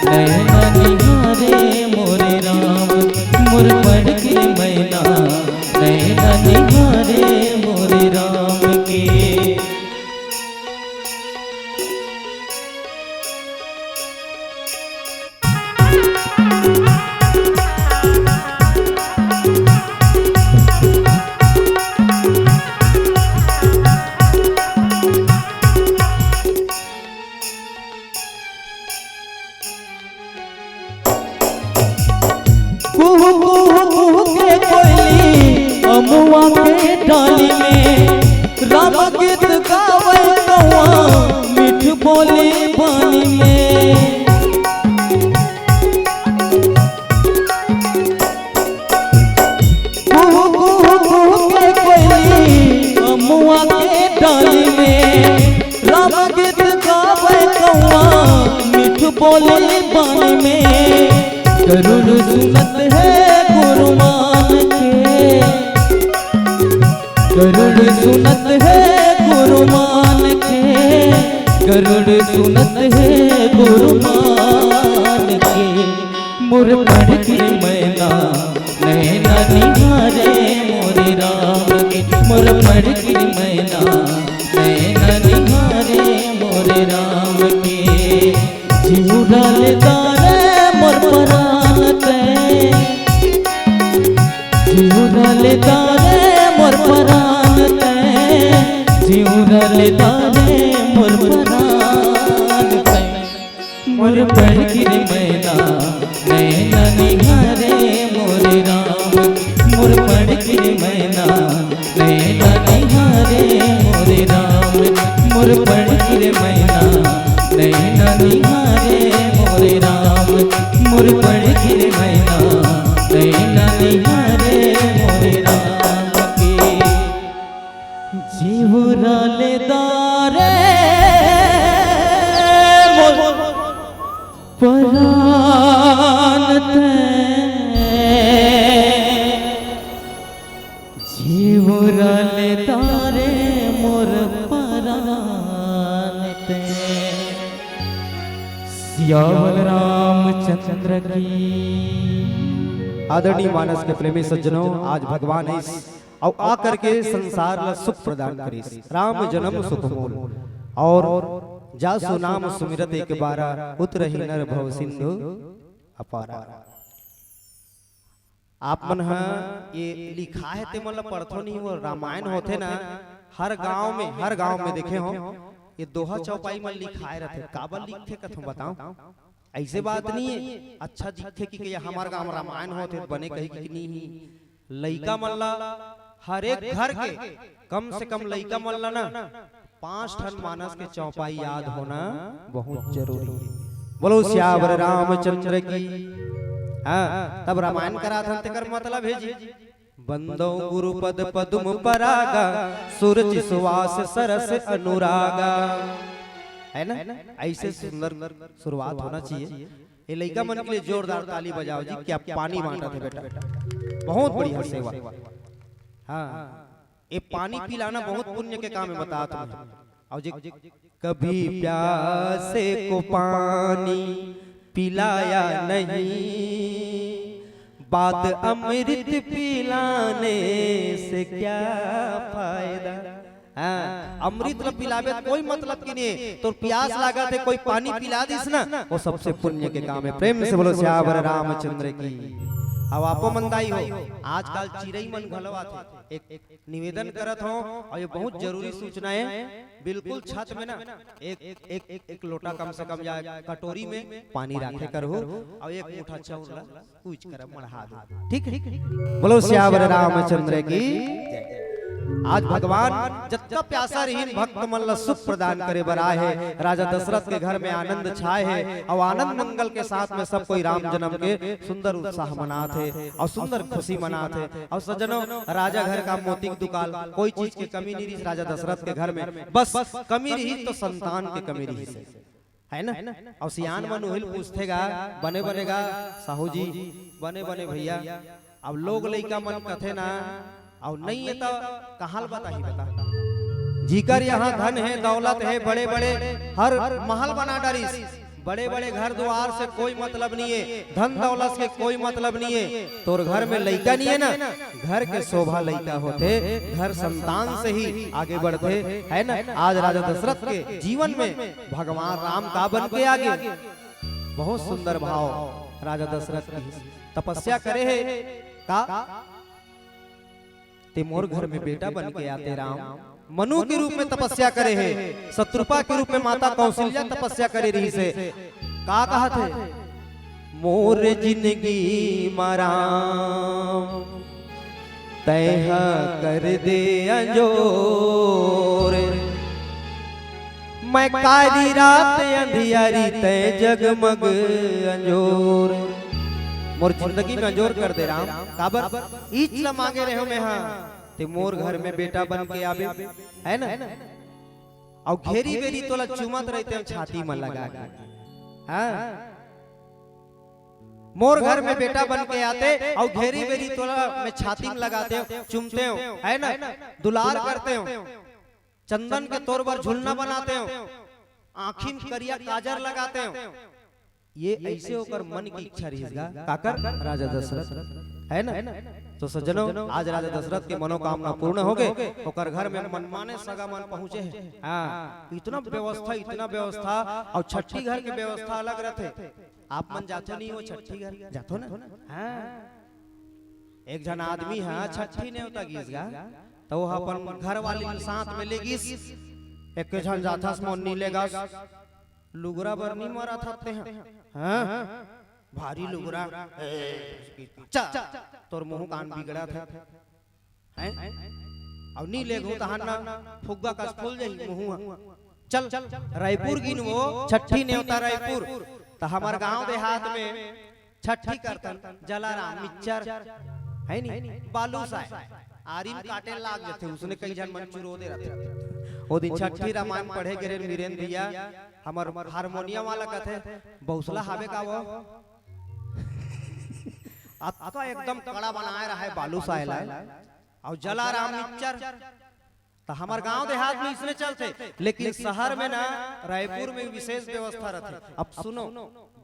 नैना निहारे मोरे राम। मोर पड़किर मैना, नैना निहारे मोरे राम के। कुहू कुहू के कोयली अमुआ के डाली में, राम गीत गावे कौआ मीठ बोली बानी में। कुहू कुहू कुहू के कोयली अमुआ के डाली में, राम गीत गावे कौआ मीठ बोली बानी में। गरुड़ सुनत हे गुरुमान के, गरुड़ सुनत हे गुरुमान के, गरुड़ सुनत हे गुरुमान के। मोर पढ़ के मैना नैना निहारे मोरे राम के, मोर पढ़ के मैना नैना निहारे मोरे राम के। जिउरा ले तारे मोर परान तैं, जिउरा ले तारे मोर परान तैं, जिउरा ले तारे मोर परान तैं। मोर पढ़ के मैना नैना निहारे मोरे राम, मोर पढ़ के मैना नैना निहारे मोरे राम, मोर पढ़ के मैना नैना निहारे मोरे राम, मोर पढ़ के मैना नैना निहारे मोरे राम के। जिउरा ले तारे मोर परान तैं, जिउरा ले तारे मोर परान तैं। सियावर रामचंद्र की। आदरणीय मानस के प्रेमी सज्जनों, आज भगवान इस अउ आकर के संसार ला सुख प्रदान करिस। राम जन्म सुख मोल। और जासु नाम सुमिरत एक बारा, उतरही नर भव सिंधु अपारा। आप मन ह ये लिखा हे ते मन ला पढ़थो नहीं, वो रामायण होथे ना, हर गांव में, हर गांव में देखे हो, ये दोहा चौपाई में लिखाए रथे। काबर लिखथे कथों बताओ? ऐसे बात नहीं है, अच्छा दिखथे कि, कि ये हमार गांव रामायण होथे, बने कही कि नहीं। लइका मन ला हर एक घर के कम से कम लइका मन ला ना पांच ठन मानस के चौपाई याद होना बहुत जरूरी है। बोलो सियावर रामचंद्र की। हाँ, तब रामायण कराथन तेकर मतलब हे जी, बंदो गुरु पद पद्म परागा, सुरचि सुवास सरस अनुरागा। है ना? ऐसे सुंदर शुरुआत होना चाहिए। ये लइका मन के लिए जोरदार ताली बजाओ जी, क्या पानी बांटत हे बेटा, बहुत बढ़िया सेवा। हाँ, ये पानी पिलाना बहुत पुण्य के काम हे, बतात हंव। अउ जे कभी प्यासे को पानी पिलाया नहीं, बात अमृत पिलाने से क्या फायदा। हाँ, अमृत ल पिलाबे त कोई मतलब की नहीं, तोर प्यास लागत हे, कोई पानी पिला दिस ना, वो सबसे पुण्य के काम हे। प्रेम से बोलो सियावर रामचंद्र की। अब आपो मन दाई हो, आजकल चिरई मन घलो आथे। एक निवेदन करत हंव, अउ ये बहुत जरूरी सूचना हे, बिल्कुल छत में ना एक, एक, एक, एक लोटा कम से कम या कटोरी में पानी राखे करहू, अउ एक मुठा चाउर ला पूछ कर मढ़ा दो। ठीक है? बोलो सियावर रामचंद्र की। आज भगवान जतका प्यासा रहिन, भक्त मन ला सुख प्रदान करे बर आए हे। राजा दशरथ के घर में आनंद छाए हे, अउ आनंद मंगल के साथ में सब कोई राम जन्म के सुंदर उत्साह मनात हे अउ सुंदर खुशी मनात हे। अउ सज्जनों, राजा घर का मोती के दुकाल, कोई चीज के कमी नहीं रहिस राजा दशरथ के घर में, बस कमी रहिस तो संतान के कमी रहिस, है ना? अउ सियान मन उहिल पूछथे गा, बने बने गा साहू जी, बने बने भैया। अब लोग लइका मन कथे ना, अउ नहीं हे त कहाँ ल बताही बता। जिकर यहाँ धन हे, दौलत हे, बड़े बड़े हर महल बना डारिस, बड़े बड़े घर दुवार से कोई मतलब नहीं हे, धन दौलत से कोई मतलब नहीं हे। तोर घर में लइका नहीं हे ना, घर के शोभा लइका होथे, घर संतान से ही आगे बढ़थे, है ना? आज राजा दशरथ के जीवन में भगवान राम का बन के आगे, बहुत सुंदर भाव राजा दशरथ की। तपस्या करे हे का? ते मोर घर में बेटा बन के आते राम, मनु के रूप में तपस्या करे हे, शतरूपा के रूप में माता कौशल्या तपस्या करे रहिस हे। का कहत हे? मोर जिनगी म राम, तैं ह कर दे अंजोर। मैं कारी रात अंधियारी, तैं जगमग अंजोर। मोर जिंदगी में अंजोर कर दे राम। काबर? ईच ल मांगे रहेंव मैं हा, ते मोर घर में बेटा बन के आबे, है ना? अउ घेरी बेरी तोला चूमत रहितेंव छाती म लगा के। हाँ, मोर घर में बेटा बन के आते अउ घेरी बेरी तोला मैं छाती म लगातेंव, चूमतेंव, है ना, दुलार करतेंव, चंदन के तोर बर झुलना बनातेंव, आँखी म करिया काजर लगातेंव। ये अइसे ओकर मन की इच्छा रहिस गा, काकर? राजा दशरथ, है ना? तो सज्जनों, आज राजा दशरथ के मनोकामना पूर्ण होगे, ओकर घर में मनमाने सगा मन पहुंचे हे। हाँ, इतना व्यवस्था, इतना व्यवस्था, अउ छट्ठी घर के व्यवस्था अलग रथे। आप मन जाथो नहीं हो छट्ठी घर? जाथो ना? हाँ। एक झन आदमी ह छट्ठी नेवता गिस गा, त वो अपन घर वाली ल साथ में ले गिस। एक झन जाथस मोर नी लेगस, लुगरा बर नी मरत हस तें ह। हाँ? भारी लुगरा। ए, चा, तोर मुंह कान बिगड़त हे। हैं? अउ नी लेगहूं तहान ना फुग्गा कस फूल जाही मुंह ह। चल, रायपुर गिन वो, छट्ठी नेवता रायपुर। त हमर गांव देहात में छट्ठी करथन, जलाराम मिच्चर, है नी? बालूसाय। आरी म काटे लाग जथे, उसने कई झन मन चुरो दे रथे। ओ दिन छट्ठी रामायण पढ़े गे रेहेन वीरेन भैया, हमर हारमोनियम वाला कथे, "बौसला हावे का वो?" अतका एकदम कड़ा बनाए रहे बालूसाय ला। अउ जलाराम मिच्चर, त हमर गांव देहात में इसने चलथे, लेकिन शहर में ना, रायपुर में विशेष व्यवस्था रथे। अब सुनो,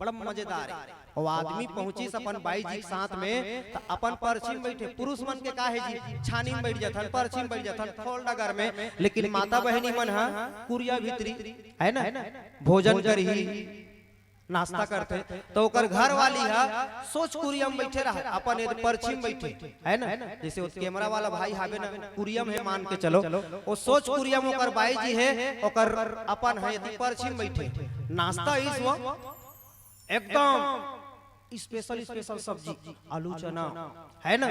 बड़ा मजेदार हे। वो आदमी पहुंचिस अपन बाई जी के साथ में, त अपन परछी म बइठे, पुरुष मन के का हे जी, छानी म बइठ जथन, परछी म बइठ जथन, खोल डगर में, लेकिन माता बहिनी मन ह कुरिया भीतरी, है ना, भोजन करही, नाश्ता करथे, त ओकर घर वाली ह सोच कुरिया म बइठे रहे, अपन एदे परछी म बइठे, है ना? जइसे वो कैमरा वाला भाई हावे ना, कुरिया म हे मान के चलो, वो सोच कुरिया म ओकर बाई जी हे, ओकर अपन हे, एदे परछी म बइठे। नाश्ता अइस वो एकदम special, special सब्जी, आलू चना, है ना?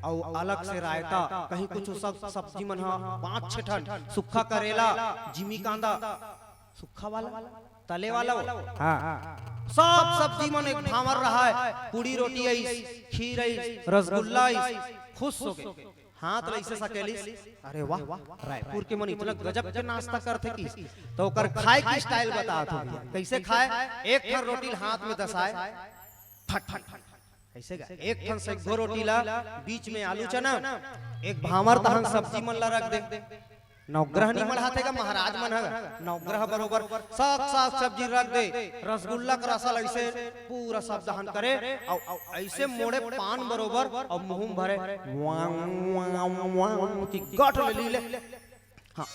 अउ अलग से रायता, कहीं कुछ सब सब्जी मन ह, पांच छह ठन, सुक्खा करेला, जिमी कांदा, सुक्खा वाला, तले वाला वो। हाँ। सब सब्जी मन एक भांवर रहय, पूड़ी रोटी अइस, खीर अइस, रसगुल्ला अइस, खुश होगे। हाथ ल अइसे सकेलिस, "अरे वाह, रायपुर के मन इतना गजब के नाश्ता करथे कि।" त ओकर खाए की style बतात हों भैया। कइसे खाय? एक ठन रोटी ल हाथ में दसाय, फट फट फट। कइसे गा? एक ठन सइघो रोटी ला, बीच में आलू चना, एक भांवर तहन सब्जी मन ला रख दे। नवग्रह नी मढ़ाथे गा महाराज मन ह, नवग्रह बरोबर साग साग सब्जी रख दे, रसगुल्ला के रसा ल अइसे पूरा सब दहन करे, अउ अइसे मोड़े पान बरोबर, अउ मुंह म भरे, वांग, वांग, वांग, कि गठ ले ली ले। हाँ,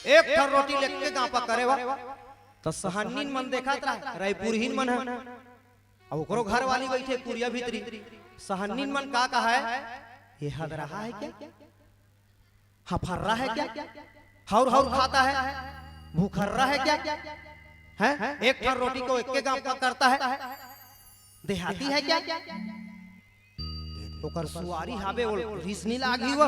एक ठन रोटी ल एके गांपा करे वा, त सहन्नीन मन देखत रहे, रायपुरहीन मन ह, अउ ओकरो घर वाली बइठे कुरिया भीतरी, सहन्नीन मन का कहय, "ये हदरहा है क्या? हफर्रा है क्या? हौर हौर खाता है? भूखर्रा है क्या? हैं? एक ठन रोटी को एके गांपा करता है? देहाती है क्या?" ओकर सुवारी हावे, ओ रिस नी लागी वो।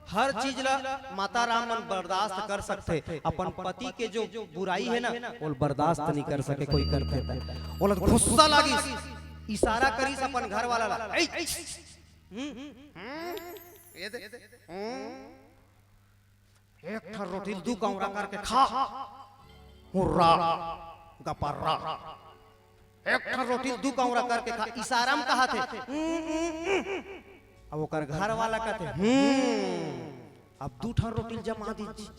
हर चीज ला माता राम मन बर्दाश्त कर सकथे, अपन पति के जो बुराई हे ना, ओला बर्दाश्त नी कर सके कोई करथे त। ओला गुस्सा लागिस, इशारा करिस अपन घर वाला ला, "ए, हम्म, हम्म, ये दे, हम्म।" एक ठन रोटी ल दू कौरा करके खा। हुर्रा, गपर्रा। एक ठन रोटी ल दू कौरा करके खा। इशारा म कहत हे। अब ओकर घर वाला कहथे, "हम्म, अब दू ठन रोटी ल जमा दीजिए।"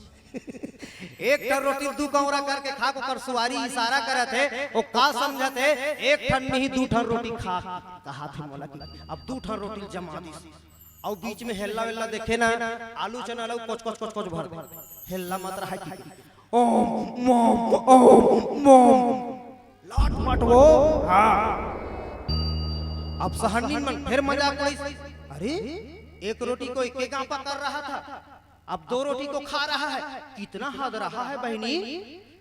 एक ठन रोटी ल दू कौरा करके खा, ओकर सुवारी इशारा करत हे। ओ का समझत हे? एक ठन नहीं, दू ठन रोटी खा, कहत हे मोला कि अब दू ठन रोटी ल जमा दीस। अउ बीच में हेल्ला वेल्ला देखे ना, आलू चना ला कोच कोच कोच कोच भर दे। हेल्ला मत रहा कि ओम मोम, ओम मोम। लाट पाट वो। हाँ। अब सहन्नीन मन फिर मजाक उड़ाइस, "अरे, एक रोटी को एके गांपा कर रहा था, अब दो रोटी को खा रहा है। कितना हदरहा है बहिनी,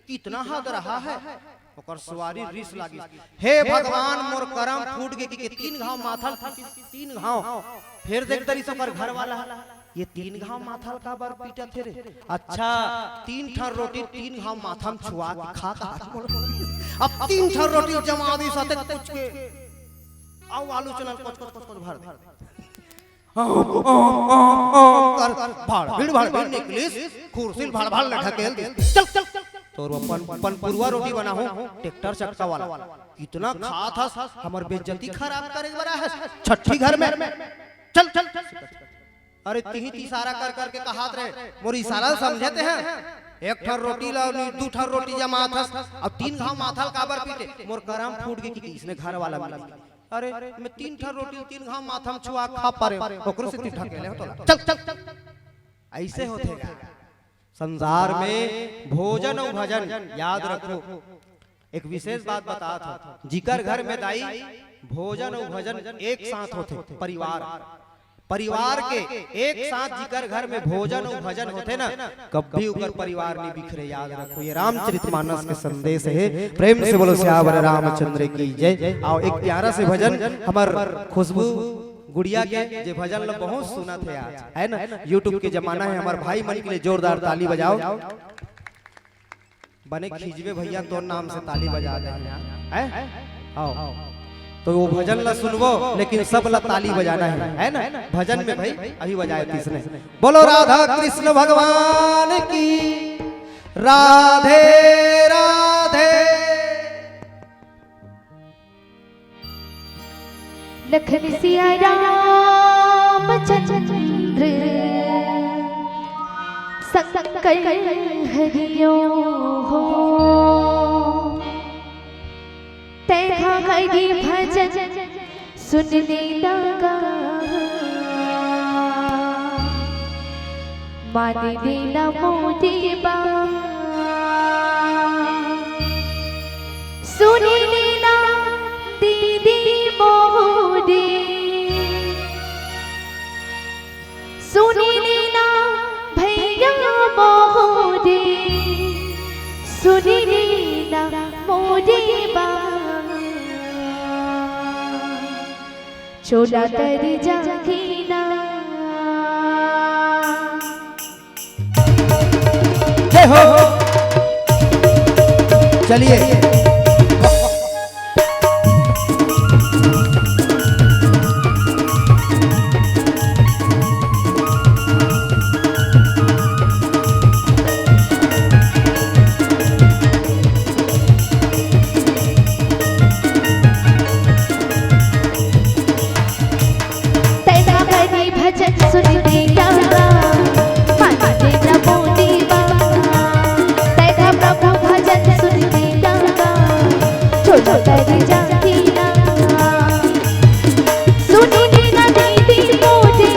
कितना हदरहा है।" ओकर सुवारी रिस लागिस। हे भगवान, मोर करम फूट गे कि तीन घांव माथा ल पीटिस, तीन घांव। फेर देख डरिस ओकर घर वाला, ये तीन घांव माथा ल काबर पीटत हे रे? अच्छा, तीन ठन रोटी तीन घांव माथा म छुआ के खा कहा। अब तीन ठन रोटी जमा दिस अतेक कुछ के, अउ आलू चना ल कोच कोच कोच कोच भर दे। कर भाड़ भीड़ भाड़ भीड़ निकलिस, कुर्सी ल भाड़ भाड़ ले ढकेल दिस। चल चल चल, तोर अपन अपन पुरवा रोटी बनाहूं, ट्रैक्टर चक्का वाला। कितना खात हस, हमर बेइज्जती खराब करे बर आए हस छट्ठी घर में। चल चल चल। अरे तिही त इशारा कर कर के कहात रहे, मोर इशारा ल समझे तें? एक ठन रोटी ला, दू ठन रोटी जमात हस, अब तीन घांव माथा ल काबर पीटे? मोर करम फूट गे कि इसने घर वाला मिली। अरे, मैं तीन ठन रोटी तीन घांव माथा म छुआ खा पारे, ओकरो सेती ढकेले हों तोला। चल चल चल। अइसे होथे गा संसार में भोजन अउ भजन, याद रखो। एक विशेष बात बतात हों, जिकर घर में दाई भोजन अउ भजन एक साथ होथे, परिवार, परिवार के एक साथ जिकर घर में भोजन अउ भजन होथे ना, कभी ओकर परिवार नइ बिखरे। याद रखो, ये रामचरित मानस के संदेश हे। प्रेम से बोलो सियावर रामचंद्र की जय। अउ एक प्यारा से भजन हमर खुशबू गुड़िया के, जे भजन ल बहुत सुनत हे आज, है ना? YouTube के जमाना हे, हमर भाई मन के लिए जोरदार ताली बजाओ। बने खींचबे भैया, तोर नाम से ताली बजा दे हैं, हैं? आओ। तो वो भजन ला सुनबो, लेकिन सब ला ताली बजाना हे, है ना? भजन में भाई अभी बजाए तीसने। बोलो राधा कृष्ण भगवान की, राधे राधे। लखन सिया रामचंद्र शंकर हरियो हो। तैं हा हरि भजन सुन लेना गा, मान लेना मोरी बात। सुन लेना दीदी मोरी, सुन लेना भैया मोरी, सुन लेना मोरी बात। चोला तर जाखी ना। जय हो। चलिए। तैं हा हरि भजन सुन लेना गा, मान लेना मोरी बात। तैं हा प्रभु भजन सुन लेना गा, चोला तर जाखी ना। सुन लेना दीदी मोरी,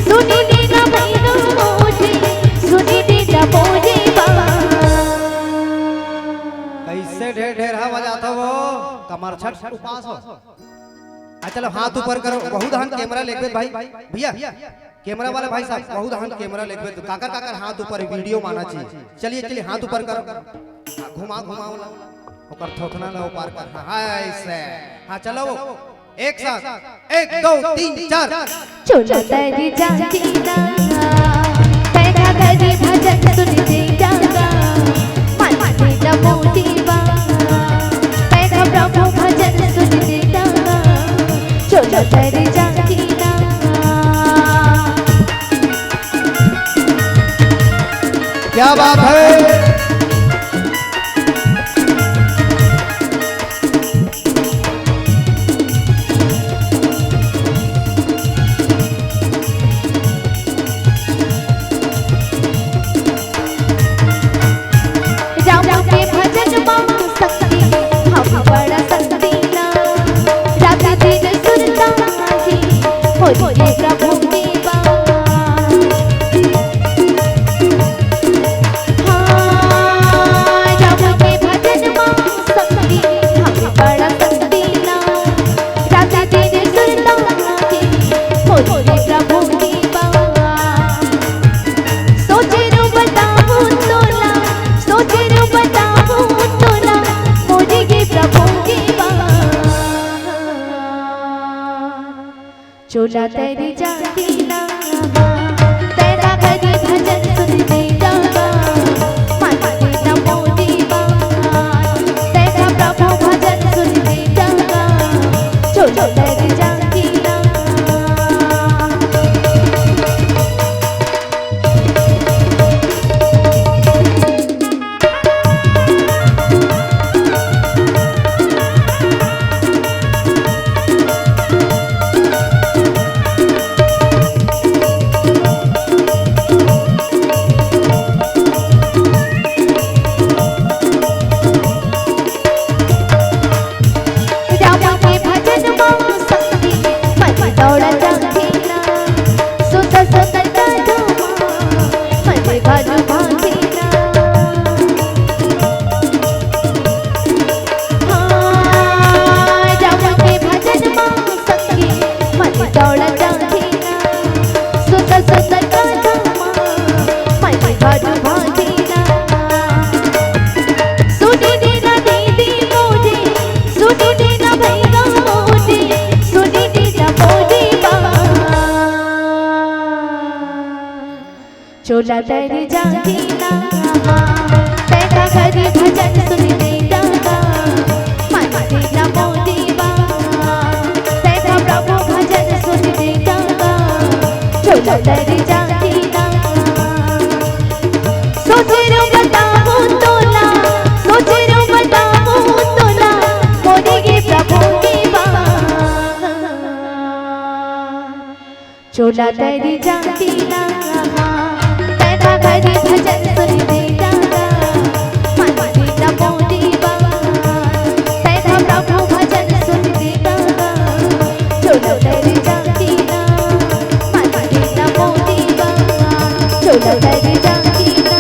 सुन लेना बहिनो मोरी, सुन लेना मोरी बात। कइसे ढेर ढेर हवा जात हो, कमर छठ उपास हो। आ, चलो, हाथ ऊपर करो, बहुत हन कैमरा लेके भाई, भैया, कैमरा वाला भाई साहब, बहुत हन कैमरा लेके तो काकर, काकर हाथ ऊपर, वीडियो माना चाहिए। चलिए, चलिए, हाथ ऊपर करो, हाँ, घुमा, घुमा वाला, ओकर थोथना ला ऊपर कर, हाँ, हाँ, ऐसे, हाँ, चलो, एक साथ, एक, दो, तीन, चार। चोला तर जाखी ना, तैं हा हरि भजन सुन लेना गा, मान लेना मोरी बात। तैं हा प्रभु भजन सुन लेना गा, चोला तर जाखी ना। क्या बात है। राम के भजन मा शक्ति, हम बड़ा शक्ति ना। रात दिन सुरता जी, होई प्रभु देवा। हाँ, राम के भजन मा शक्ति, हम बड़ा शक्ति ना। रात दिन सुरता जी, होई प्रभु देवा। सोचे रो बताऊं तोला, सोचे रो बताऊं तोला, मोरी चोला तरी जाती ना, तेरा करी भजन सुन दे जागा, मन दे ना मोदी बात, तेरा प्रभु भजन सुन दे जागा, चोला तरी जाती ना। राम के भजन मा संगी मन दौड़ जाथे ना। सुत सुत का धुमा मन भाजु भाथे ना। हाँ, राम के भजन मा संगी मन दौड़ जाथे ना। सुत सुत का धुमा मन भाजु भाथे ना। सुनी दीना दीदी मोदी, सुनी दीना भैया मोदी, सुनी दीना मोदी बा। चोला तरी जाती ना, तेरा करी भजन सुन दे जागा, मन दीना मोदी बा। तेरा प्रभु भजन सुन दे जागा, चोला तरी जाती ना। सोच रो बताऊं तोला, सोच रो बताऊं तोला, मोरी के प्रभु की बात। चोला तरी जाती ना, तेरा करी भजन सुन दे जागा, मन दीना मोदी बा। तेरा प्रभु भजन सुन दे जागा, चोला तरी जाती ना। चोला तरी जाती ना,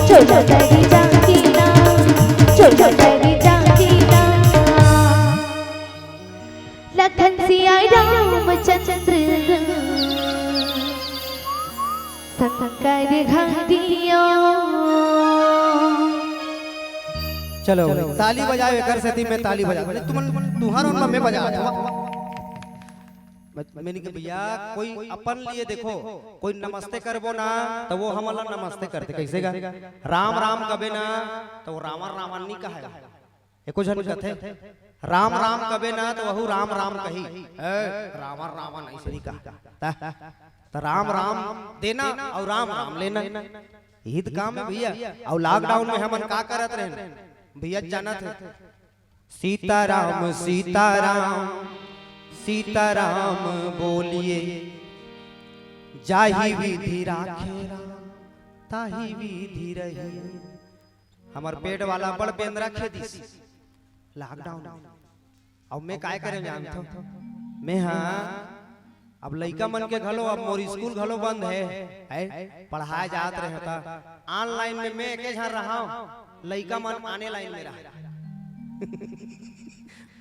चोला तरी जाती ना, चोला तरी जाती ना। लखन सिया रामचंद्र शंकर घातियो। चलो, ताली बजाओ, एकर सेती मैं ताली बजा, तुमन तुहार मन में बजा। मैं, मैंने कहा, भैया, कोई अपन लिए देखो, कोई नमस्ते करबो ना, तो वो हमला नमस्ते करते। कैसे गा? राम राम कबे ना, तो वो रावण रावण नहीं कहे। एको झन कथे, राम राम कबे ना, तो वहू राम राम कही। ए, रावण रावण ऐसे नहीं कहा। त, त राम राम देना और राम राम लेना, यही तो काम है भैया। और लॉकडाउन में हमन का करत रहे भैया, जानत है? सीताराम सीताराम सीताराम बोलिए, जाहि विधि राखे राम ताहि विधि रही। हमर पेट वाला बड़ बेंदरा खेदिस लॉकडाउन में। अब मैं काय करे जानथो? मैं हाँ, अब लइका मन के घलो, अब मोर स्कूल घलो बंद है, है? पढ़ाए जात रहे ता। ऑनलाइन में मैं एके झन रहा हूँ, लइका मन आने लाइन में रहा।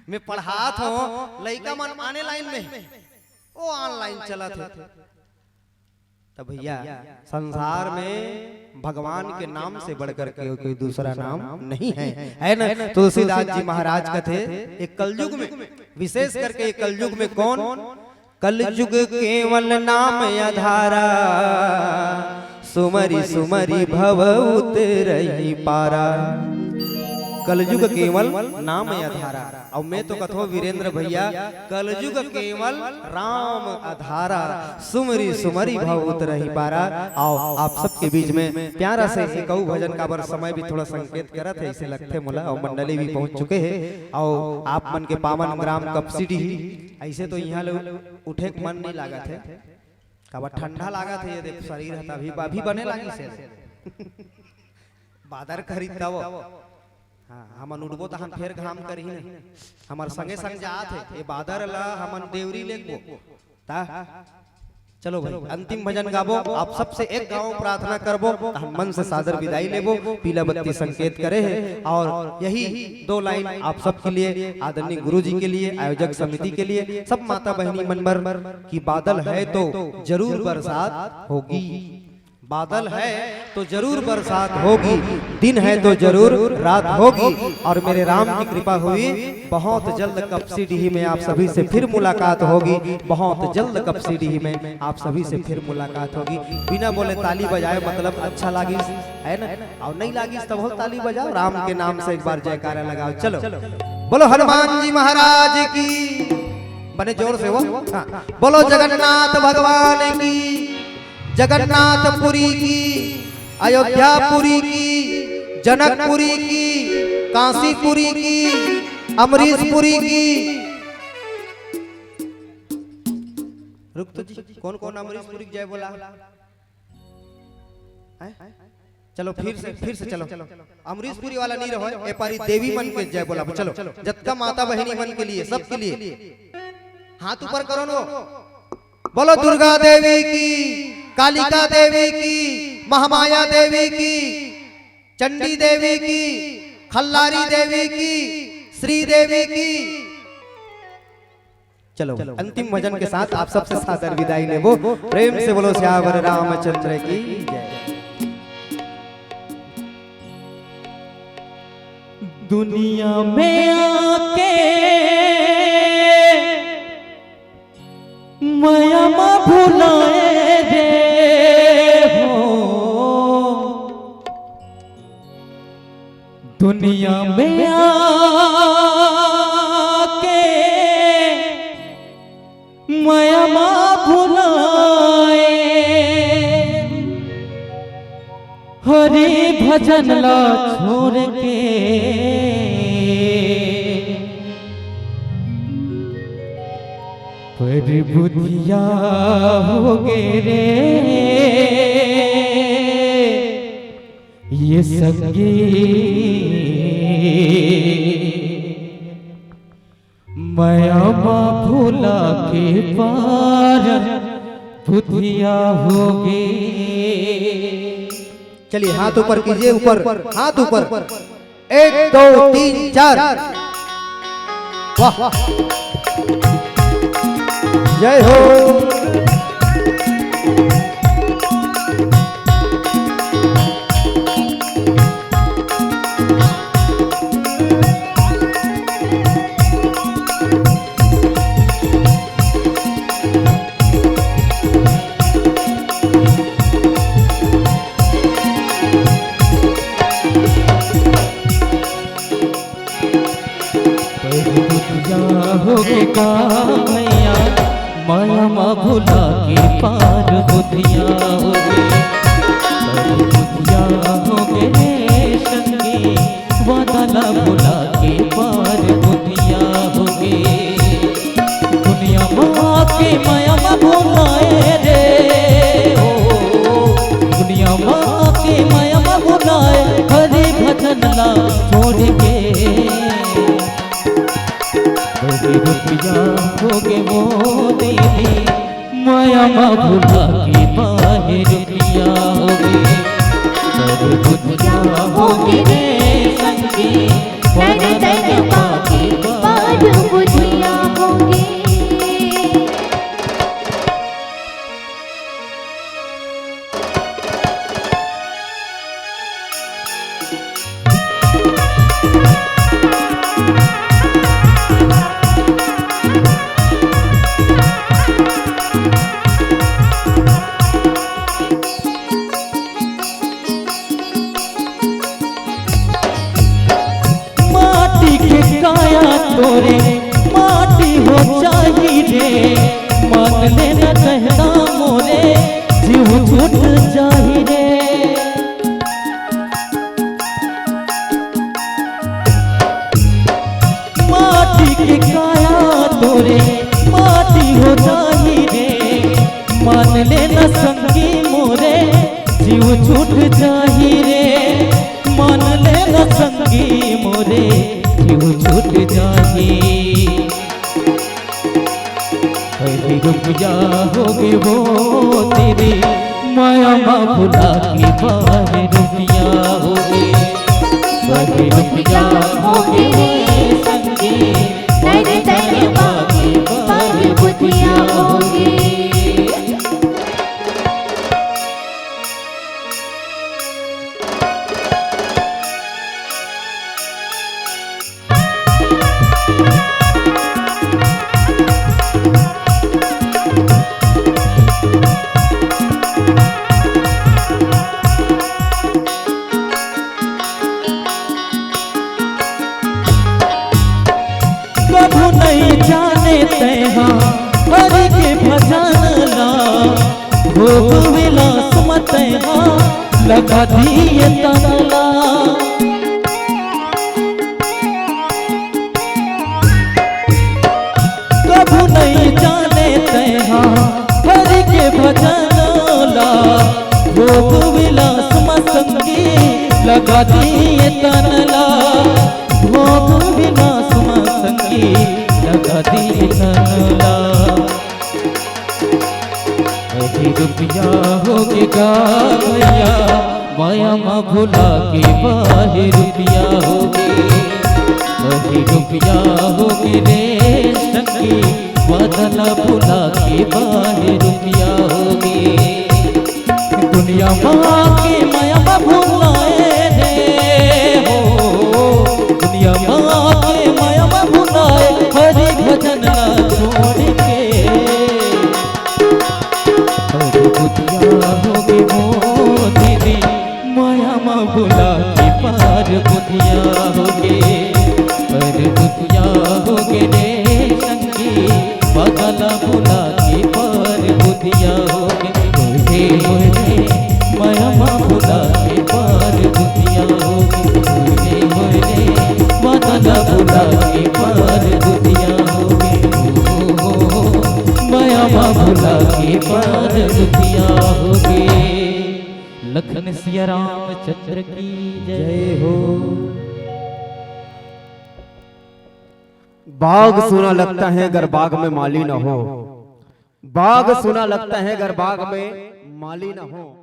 मैं पढ़ात हूँ, लइका मन आने लाइन में, वो ऑनलाइन चलत है। तब भैया, संसार में भगवान के नाम से बढ़कर के कोई दूसरा नाम नहीं है, है ना? तुलसीदास जी महाराज कथे, एक कलयुग में, विशेष करके एक कलयुग में कौन? कलयुग केवल नाम आधारा, सुमरि सुमरि भव उतरहि पारा। कलयुग केवल नाम आधारा। अउ मैं तो कथो वीरेंद्र भैया, कलयुग केवल राम आधारा, सुमरि सुमरि भव उतरहि पारा। अउ आप सबके बीच में प्यारा से एक अउ भजन, काबर समय भी थोड़ा संकेत करत है, ऐसे लगथे मोला, अउ मंडली भी पहुंच चुके हैं। अउ आप मन के पावन ग्राम कपसीडीह, ऐसे तो इहाँ ले उठे के मन नहीं लागत है, काबर ठंडा लागत है, ये देख शरीर है, अभी, अभी बने लागिस है। बादर करी तब। हाँ, हमन उठबो तहन फेर घाम करही न। हमर संगे संग जात हे, ये बादर ला हमन देवरी लेगबो। ता? चलो भाई, अंतिम भजन गाबो, आप सबसे एक गाँव प्रार्थना करबो, तहन मन से सादर विदाई लेबो, पीला बत्ती संकेत करे है, और यही दो लाइन आप सबके लिए, आदरणीय गुरु जी के लिए, आयोजक समिति के लिए, सब माता बहिनी मन बर कि बादल है तो जरूर बरसात होगी। बादल है तो जरूर बरसात होगी, दिन है तो जरूर रात होगी, और मेरे राम की कृपा हुई, बहुत जल्द कपसी डीही में आप सभी से फिर मुलाकात होगी, बहुत जल्द कपसी डीही में आप सभी से फिर मुलाकात होगी। बिना बोले ताली बजाए, मतलब, अच्छा लागिस, है ना? और नहीं लागिस तब हो ताली बजाओ, राम के नाम से एक बार जयकारा लगाओ। चलो, बोलो हनुमान जी महाराज की, बने जोर से हो। हाँ। बोलो जगन्नाथ भगवान की, जगन्नाथपुरी की, अयोध्यापुरी की, जनकपुरी की, काशीपुरी की, अमरीशपुरी की। रुक तो जी, कौन कौन अमरीशपुरी की जय बोला? हैं? चलो फिर से, फिर से चलो। अमरीशपुरी वाला नहीं रहो, ए पारी देवी मन के जय बोला। चलो, जतका माता बहिनी मन के लिए, सबके लिए हाथ ऊपर करो नो। बोलो दुर्गा देवी की, कालिका देवी की, महामाया देवी की, चंडी देवी की, खल्लारी देवी की, श्री देवी की। चलो, अंतिम भजन के साथ आप सबसे सादर विदाई लेबो। प्रेम से बोलो सियावर रामचंद्र की जय। दुनिया में आके मया मा भुलाए रे हो, दुनिया में आके मया मा भुलाए, हरि भजन ला छोड़ के पर बुधिया हो गे रे ये संगी। मया मा भुला के पार बुधिया हो गे। चलिए, हाथ ऊपर कीजिए, ऊपर, हाथ ऊपर। एक, दो, तीन, चार। वाह, जय हो। पर बुधिया हो गे का मया, मया मा भुला के पार बुधिया हो गे। पर बुधिया हो गे रे संगी, वादा ला भुला के पार बुधिया हो गे। दुनिया मा के मया मा भुलाए रे ओ, दुनिया मा के मया मा भुलाए, हरि भजन ला छोड़ के। बहिरुपिया हो गे वो दीदी, मया मा भुला के बहिरुपिया हो गे। बहिरुपिया हो गे रे संगी, पर दया पाके बहिरुपिया हो गे। माटी के काया तोरे माटी हो जाही रे, मान लेना कहना मोरे जीव छूट जाही रे। माटी के काया तोरे माटी हो जाही रे, मान लेना संगी मोरे जीव छूट जाही रे, मान लेना संगी मोरे जीव छूट जाही। बहिरुपिया हो गे वो तेरी मया मा भुला के बहिरुपिया हो गे। बहिरुपिया हो गे रे संगी, तर तर पाके बहिरुपिया हो गे। भोग विलास म तैं हा लगा दिए तन ला। कभू नइ जाने तैं हा हरि के भजन ला। भोग विलास म संगी लगा दिए तन ला। भोग विलास म संगी लगा दिए तन ला। अहि रुपिया होगे गा भइया, मया म भुला के बाहे रुपिया होगे। अहि रुपिया होगे रे संगी, वादा ला भुला के बाहे रुपिया होगे। दुनिया मा के मया म भुलाए रे हो, दुनिया मा के मया म भुलाए, हरि भजन ला छोड़ के। अरे बुधिया होगे मोर दीदी, मया म भुला के पार बुधिया होगे। अरे बुधिया होगे रे संगी, वादा ला भुला के पार बुधिया होगे। होए रे, होए रे, मया म भुला के पार बुधिया होगे। होए रे, होए रे, वादा ला भुला के पार बुधिया होगे। ओ, ओ, ओ, मया म भुला के पार बुधिया होगे। लखन सिया रामचंद्र की जय हो। बाग सूना लगता है अगर बाग में माली ना हो। बाग सूना लगता है अगर बाग में माली ना हो।